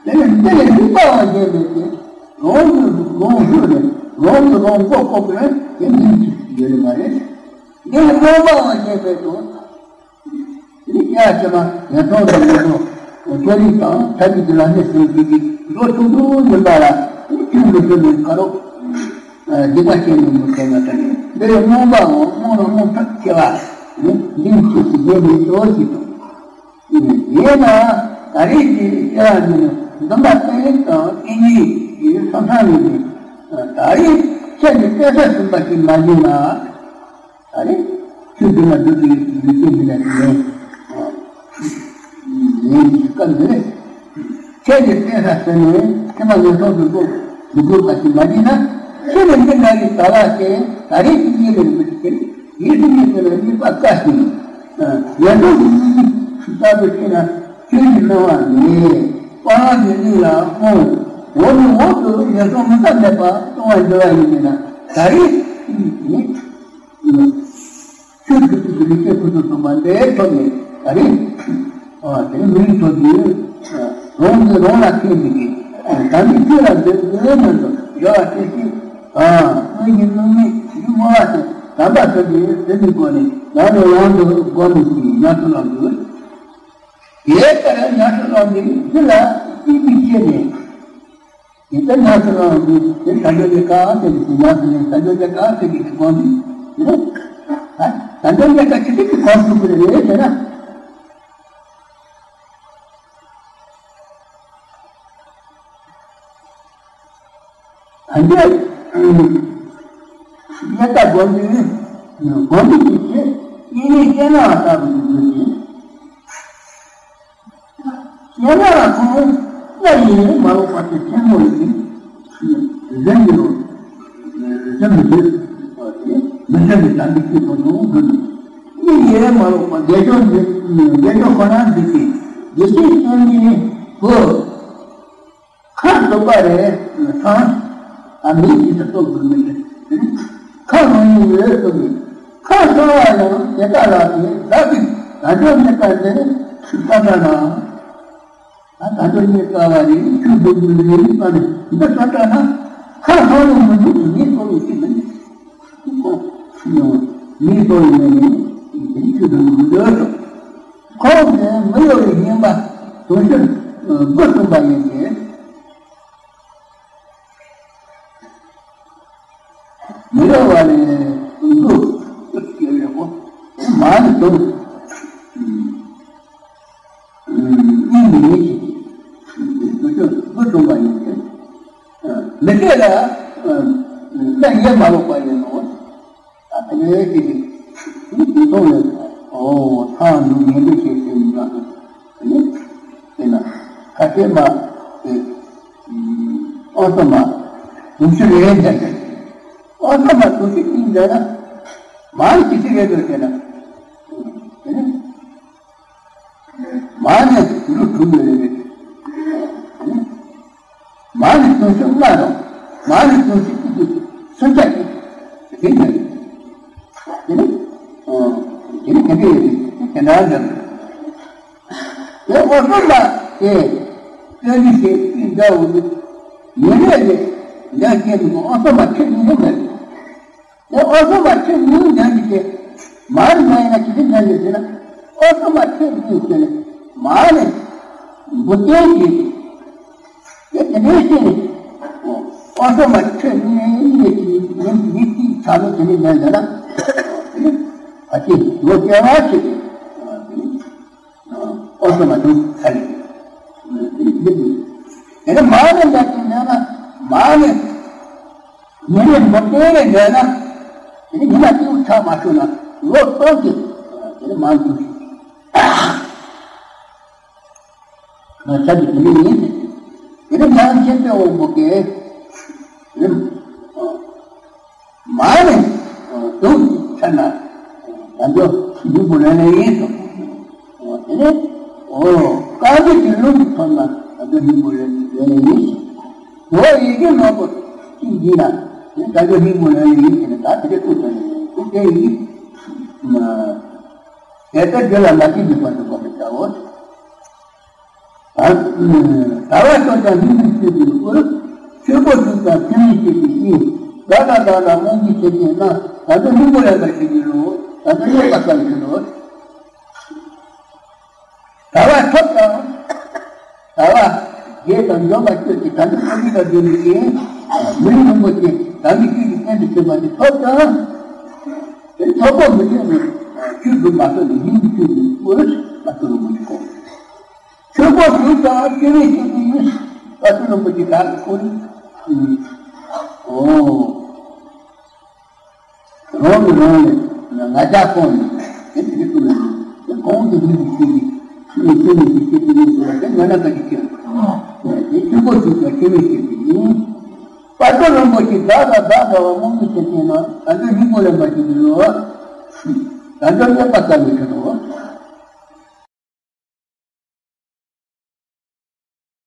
དེ་ནི་འདི་ལས་སྡིག་པའང་བྱས་མེད་དེ། རང་གི་རང་ལུས་ནས་རང་གི་རང་མགོ་བཀོག་པ་ནི་དེ་འདི་ཅིག་ཡོད་ནི་མ་རེད། འདི་ནི་སྨོན་པའང་བྱས་མེད་དོ། དེ་ནི་སྐྱེ་བ་ཕྱི་མ་ངན་སོང་དང་ངན་སོང་བསོད་རིགས་དང་ཐབས་ཀྱི་ལམ་ནས་སེམས་བསྐྱེད་ཀྱི་འགྲོ་ཆུང་ཆུང་ཡིན་པ་ལ་ཆུང་མི་ཐུབ་ནས་ཁ་རོག་སྡིག་པ་བྱས་ནས་མི་ཐེག་ན་ད་ནི་འདི་ལས་སྨོན་པའང་སྨོན་ལ་སྨོན་ཐབས་ཆེ་བ་ནི་འདི་ཅིག་བྱས་མེད་དོ་ཞེས་དང་། ཡིན་ན་ད་རེས་ཀྱི་སྐྱེ་བ་འདི་ནི་འཛམ་བུ་གླིང་དང་སྐྱེ་གནས་ཀྱི་ས་མཚམས་ཡིན་ནས། ད་རེས་ཁྱེད་ཀྱི་སྐད་ཆ་གསུངས་པ་ཞིག་མ་བྱུང་ན། ད་རེས་ཁྱོད་འདི་ལ་འདུག་གི་ཡོད་ཀྱི་མི་ལ་ཡིན། ཡིན་གྱི་སྐབས་འདི་ནས་ཁྱེད་ཀྱི་སྐད་ཆ་ཟེར་ནས་ཁྱེད་མ་ངན་སོང་དུ་འགྲོ་འགྲོ་དགོས་པ་ཞིག་མ་བྱུང་ན། ཁྱེད་ནི་འདི་འདྲ་གི་ཟླ་བ་ཅན་ད་རེས་ཀྱི་གཉིད་ལས་མི་འདུག་གི། ཡིད་སེམས་ཉིད་དེ་ལ་གཉིས་པ་བཀའ་བཞིན། ཡར་འགྲོ་གི་ཡིད་ཀྱི་ལྟ་བུ་ཤེས་ན་ཆོས་ཀྱི་སྣང་བ་མེད། སྤང་བླང་གི་གླིང་ལ་ལྷུང་། འོག་ནས་འོག་ཏུ་ངན་སོང་མུ་མཐའ་མེད་པ་སྟོང་བར་འགྱུར་བ་ཡིན་མིན་ན། ད་རེས་ནི་ཆོས་ཀྱི་ཚུལ་གྱི་ལེགས་བཤད་ཕུན་སུམ་ཚོགས་པ་འདིའི་ཐོག་ནས་ད་རེས་དེ་ནི་མི་རིགས་ཚོ་གིས་རང་གིས་རང་ལ་ཁེངས་ཏེ་གི་ད་ནི་ཆོས་ལ་འདོད་འདོད་མི་འདུག་འགྱུར་བ་སྐྱེ་ཤི། ཨ། སྔོན་གྱི་སྣང་མེད་ཀྱི་སྨྲ་བ་དང་དམ་པ་ཚོ་གིས་དེ་ནི་གོ་ནས་ལམ་ནས་ལམ་དུ་སྒོམ་ཞིང་ཉམས་སུ་བླང་དགོས། དེ་ལྟར་ཉམས་སུ་བླང་སྟེ་འདི་ལ་སྐྱིད་པའི་ཆེད་ནས། དེ་ལྟར་ཉམས་སུ་བླང་སྟེ་དེ་བྱ་རྒྱུ་ལས་ཀ་ཟེར་གྱི་ཉམས་སུ་ལེན་བྱ་རྒྱུ་ལས་ཀ་ཟེར་གྱི་དེ་གོ་ནས། ད་བྱ་རྒྱུ་ལས་ཀ་ཆེ་ཆེ་གི་གོ་ཐུབ་ཀྱི་རེད་ཟེར་ན། ཨ་འདི། གནས་སྐབས་སྒོམ་དུས་ནི། སྒོམ་དུས་ཀྱི་ཚེ་གཉིས་མེད་སྤྱན་སྔ་བ་ལྟ་བུ་ཞིག་དགོས་ཤིང་། སྤྱན་སྔ་ལ་ཁོང་སླར་ཡང་མ་ལོག་པ་དེ་ཆེན་པོ་ཡིན། གཞན་གྱི་རོ། གཞན་མི་བཟོད། མི་གཞན་གྱི་དམ་པའི་ཆོས་དང་འགྲོ་འོང་དགོས་ནས། གཉིས་མེད་མ་ལོག་པ་དགེ་སྦྱོར་འདི་དགེ་སྦྱོར་ཁོ་ན་འདི་ཀྱི་དགེ་བཤེས་སྟོན་གྱི་གོ། ཁ་འདོགས་པ་རེད། ཁ། ཨ་མིའི་ཆེད་དུ་གཏོང་དགོས་མི་རེད། ཁ་ནང་ནས་ཡོད་དུ་མེད། ཁ་གསང་བ་ཡང་དེ་དག་ལ་དེ་བདག་གིས་ད་ལྟ་མེད་པ་འདི་ཤུགས་བཏང་ན། ད་ད་ལྟ་མེད་པ་བ་རེད་ཆུ་འབུད་འབུད་རེད་པ་ནི་འདི་ལྟ་ལྟ་ན་ཁ་གསང་ནས་མི་འདུག་མི་གོ་བའི་ཆེད་མིན། མི་གོ་བའི་མི་ནི་འདི་ཆུ་འབུད་འབུད་འདོད་དོ། ཁོང་གིས་མི་གཡོ་བའི་སྙིང་པ་དུང་ཕྱུར་དགུ་གསུངས་པ་ཡིན་ཏེ། མི་གཡོ་བ་ནི་དུང་དུ་སྐྱེ་བའི་སྒོ་མ་ནི་དུང་གཉིས་མི་ཉིད་ཀྱི་དུང་ཕྱུར་དགུ་གསུངས་པ་ཡིན་ཏེ། མི་སྐྱེ་ལ་ད་ཡེ་མ་ལོག་པ་ཡིན་ནོ། ད་དེ་ནས་ཀྱི་ནི་དུས་ཐོག་ནས་ཨོ་ཐང་ནུ་ངན་པའི་ཆེད་དུ་ཡིན་ན་ནི་དེ་ན་ཁ་ཆེ་མ་དེ་ཨོ་ཏོ་མ་དུ་ཤི་རེ་འདྲ་འདྲ་ཨོ་ཏོ་མ་དུ་ཤི་ཀིང་འདྲ་ན་མ་ནི་ཅི་ཤི་རེ་འདྲ་ཟེར་ན་དེ་ནི། མ་ མ་ནི་ལུས་གྲུབ་ཡོད་རེད། མ་ནི་དུང་ཕྱུར་ལྔ་དང་། མ་ནི་དུང་ཕྱུར་གཅིག་གི་སུམ་ཆ་གཅིག་རེད་ཡོད་རེད། དེ་ནི་དེ་ནི་དེ་འདྲ་ཡོད་རེད། དེ་འདྲ་འདྲ་རེད། དེ་ཨོ་སོ་མ་དེ་བཙན་གྱིས་བྱས་ཅི་འདྲ་འོ་ནི་མི་རེད་ལས་འདྲ་བྱས་མི་དགོས། ཨོ་སོ་མ་ཁྲིད་མི་རེད་མ་རེད། དེ་ཨོ་སོ་མ་ཁྲིད་མི་འདྲ་ནི་དེ་མར་མ་ཡིན་ན་ཅི་ཟིག་འདྲ་ནི་ཟེར་ན། ཨོ་སོ་མ་ཁྲིད་མི་ཟེར་ནས་མ་ནི་འབུ་སྟོན་གྱི་དེ་དེ་འདྲའི་ཟེར་ནས། ཨོ་སོ་མ་ཁྲིད་མི་ནི་མི་མི་དེའི་ཚ་ལོ་དེ་ནི་འདྲ་ཟེར་ན། ཨ་ཅེ་ལོ་བརྒྱ་བ་ཞིག་ཨོ་སོ་མ་དུ་ཚ་ལི། དེ་ནི་མ་ནི་འདྲ་ཅིག་འདྲ་ན་མ་ནི། ཉིན་རེ་མི་སྟོན་རེ་འདོད་ན། དེ་ནི་ཉི་མ་གཅིག་ཆགས་མ་ཆོག་ན་ལོ་སྟོང་གི་དེ་ནི་མང་དུ་ང་ཆ་གི་དེ་ནི་ཡིན། དེ་ནི་ཡང་ཁྱེད་པའི་འོག་མོ་གེ་རིམ་མ་ནི་དུ་ཆ་ན་ད་འདོད་མི་བུ་ལོན་ལས་ཡིན་སོ། དེ་ནས་ཨོ་རྐང་པའི་གི་རླུང་གིས་ཐོབ་ན་ད་ལྟ་སྙིང་པོ་ལས་ལས་ཡིན་ཞིང་། འོ་ཡི་གེ་ནོར་བུ་གཅིག་འདི་ན་དེ་ད་ལྟ་སྙིང་པོ་ལས་ལས་ཡིན་ཞེ་ན། ད་དེ་འདྲ་ཐུག་ཙམ་ནས་ཐུག་དེ་ཡིན། དེ་ལྟར་རྒྱུད་ལ་མ་སྐྱེས་པའི་བར་དུ་གོམས་པར་བྱའོ། ད་ད་བ་ཤོར་ཀྱང་སྙིང་པོའི་སྤྱོད་པའི་སྐུ། ཆོས་སྒོ་ཚུགས་ཀྱང་ཆོས་མིན་སྤྱོད་པའི་དབྱིངས། བདག་ལ་བདག་ལ་རྨོངས་པའི་སེམས་ཅན་རྣམས། ད་ལྟ་སྙིང་པོ་ལས་འབར་ཞིང་འདུལ་ལོ། ད་ལྟ་རྙེད་པར་དཀའ་བའི་ཕྱིར་རོ། ད་བ་ཐོབ་ཀྱང་། ད་བ་དགེ་དང་འཇོམས་པ་སྤྱོད་ཅིང་། ད་ལྟ་སྤྱོད་ཀྱི་དགྲ་འདུལ་ཞིང་། མི་ལུས་རིན་པོ་ཆེ་དམ་པའི་ཆོས་ཀྱི་རྟེན་དུ་བྱེད་པ་དེ་ཐོབ་ཀྱང་། དེ་ཐོབ་པ་མི་འདོད་ནས་ཆོས་སྒྲུབ་མ་ཐུབ་ནས་སྙིང་རྗེ་ཆོས་ཀྱི་སྐུ་ལ་ཐུག་རུང་མི་འགྲིག་གོ། ཆོས་སྒོ་ཚུགས་ཀྱང་སྐྱེ་བའི་སྐྱེ་དུས་ཡིན། ད་ལྟ་སྙིང་པོ་ཆེ་དགྲ་ལ་ཁུར། ཨོ། རང་གིས་རང་ལ་ང་རྒྱལ་སྤོང་ནས་དེ་དེ་ཚོ་ལ་དེ་གོང་དུ་སྨོས་པའི་ཆོས་ཀྱི་ཆོས་ནི་ཆོས་ནི་ཆོས་ཀྱི་ཆོས་ནི་ཆོས་ལ་དེ་ཉོན་ན་ག་ཅི་ཁྱེར། དེ་ཆོས་སྒོ་ཚུགས་ཀྱང་སྐྱེ་བའི་སྐྱེ་དུས་ཡིན། དཔལ་རྡོར་རིན་པོ་ཆེ་བདག་དང་བདག་འདྲ་བ་རྨོངས་པའི་སེམས་ཅན་རྣམས། ད་ལྟ་སྙིང་པོ་ལས་འབར་ཞིང་འདུལ་ལོ། ད་ལྟ་རྙེད་པར་དཀའ་བའི་ཕྱིར་རོ།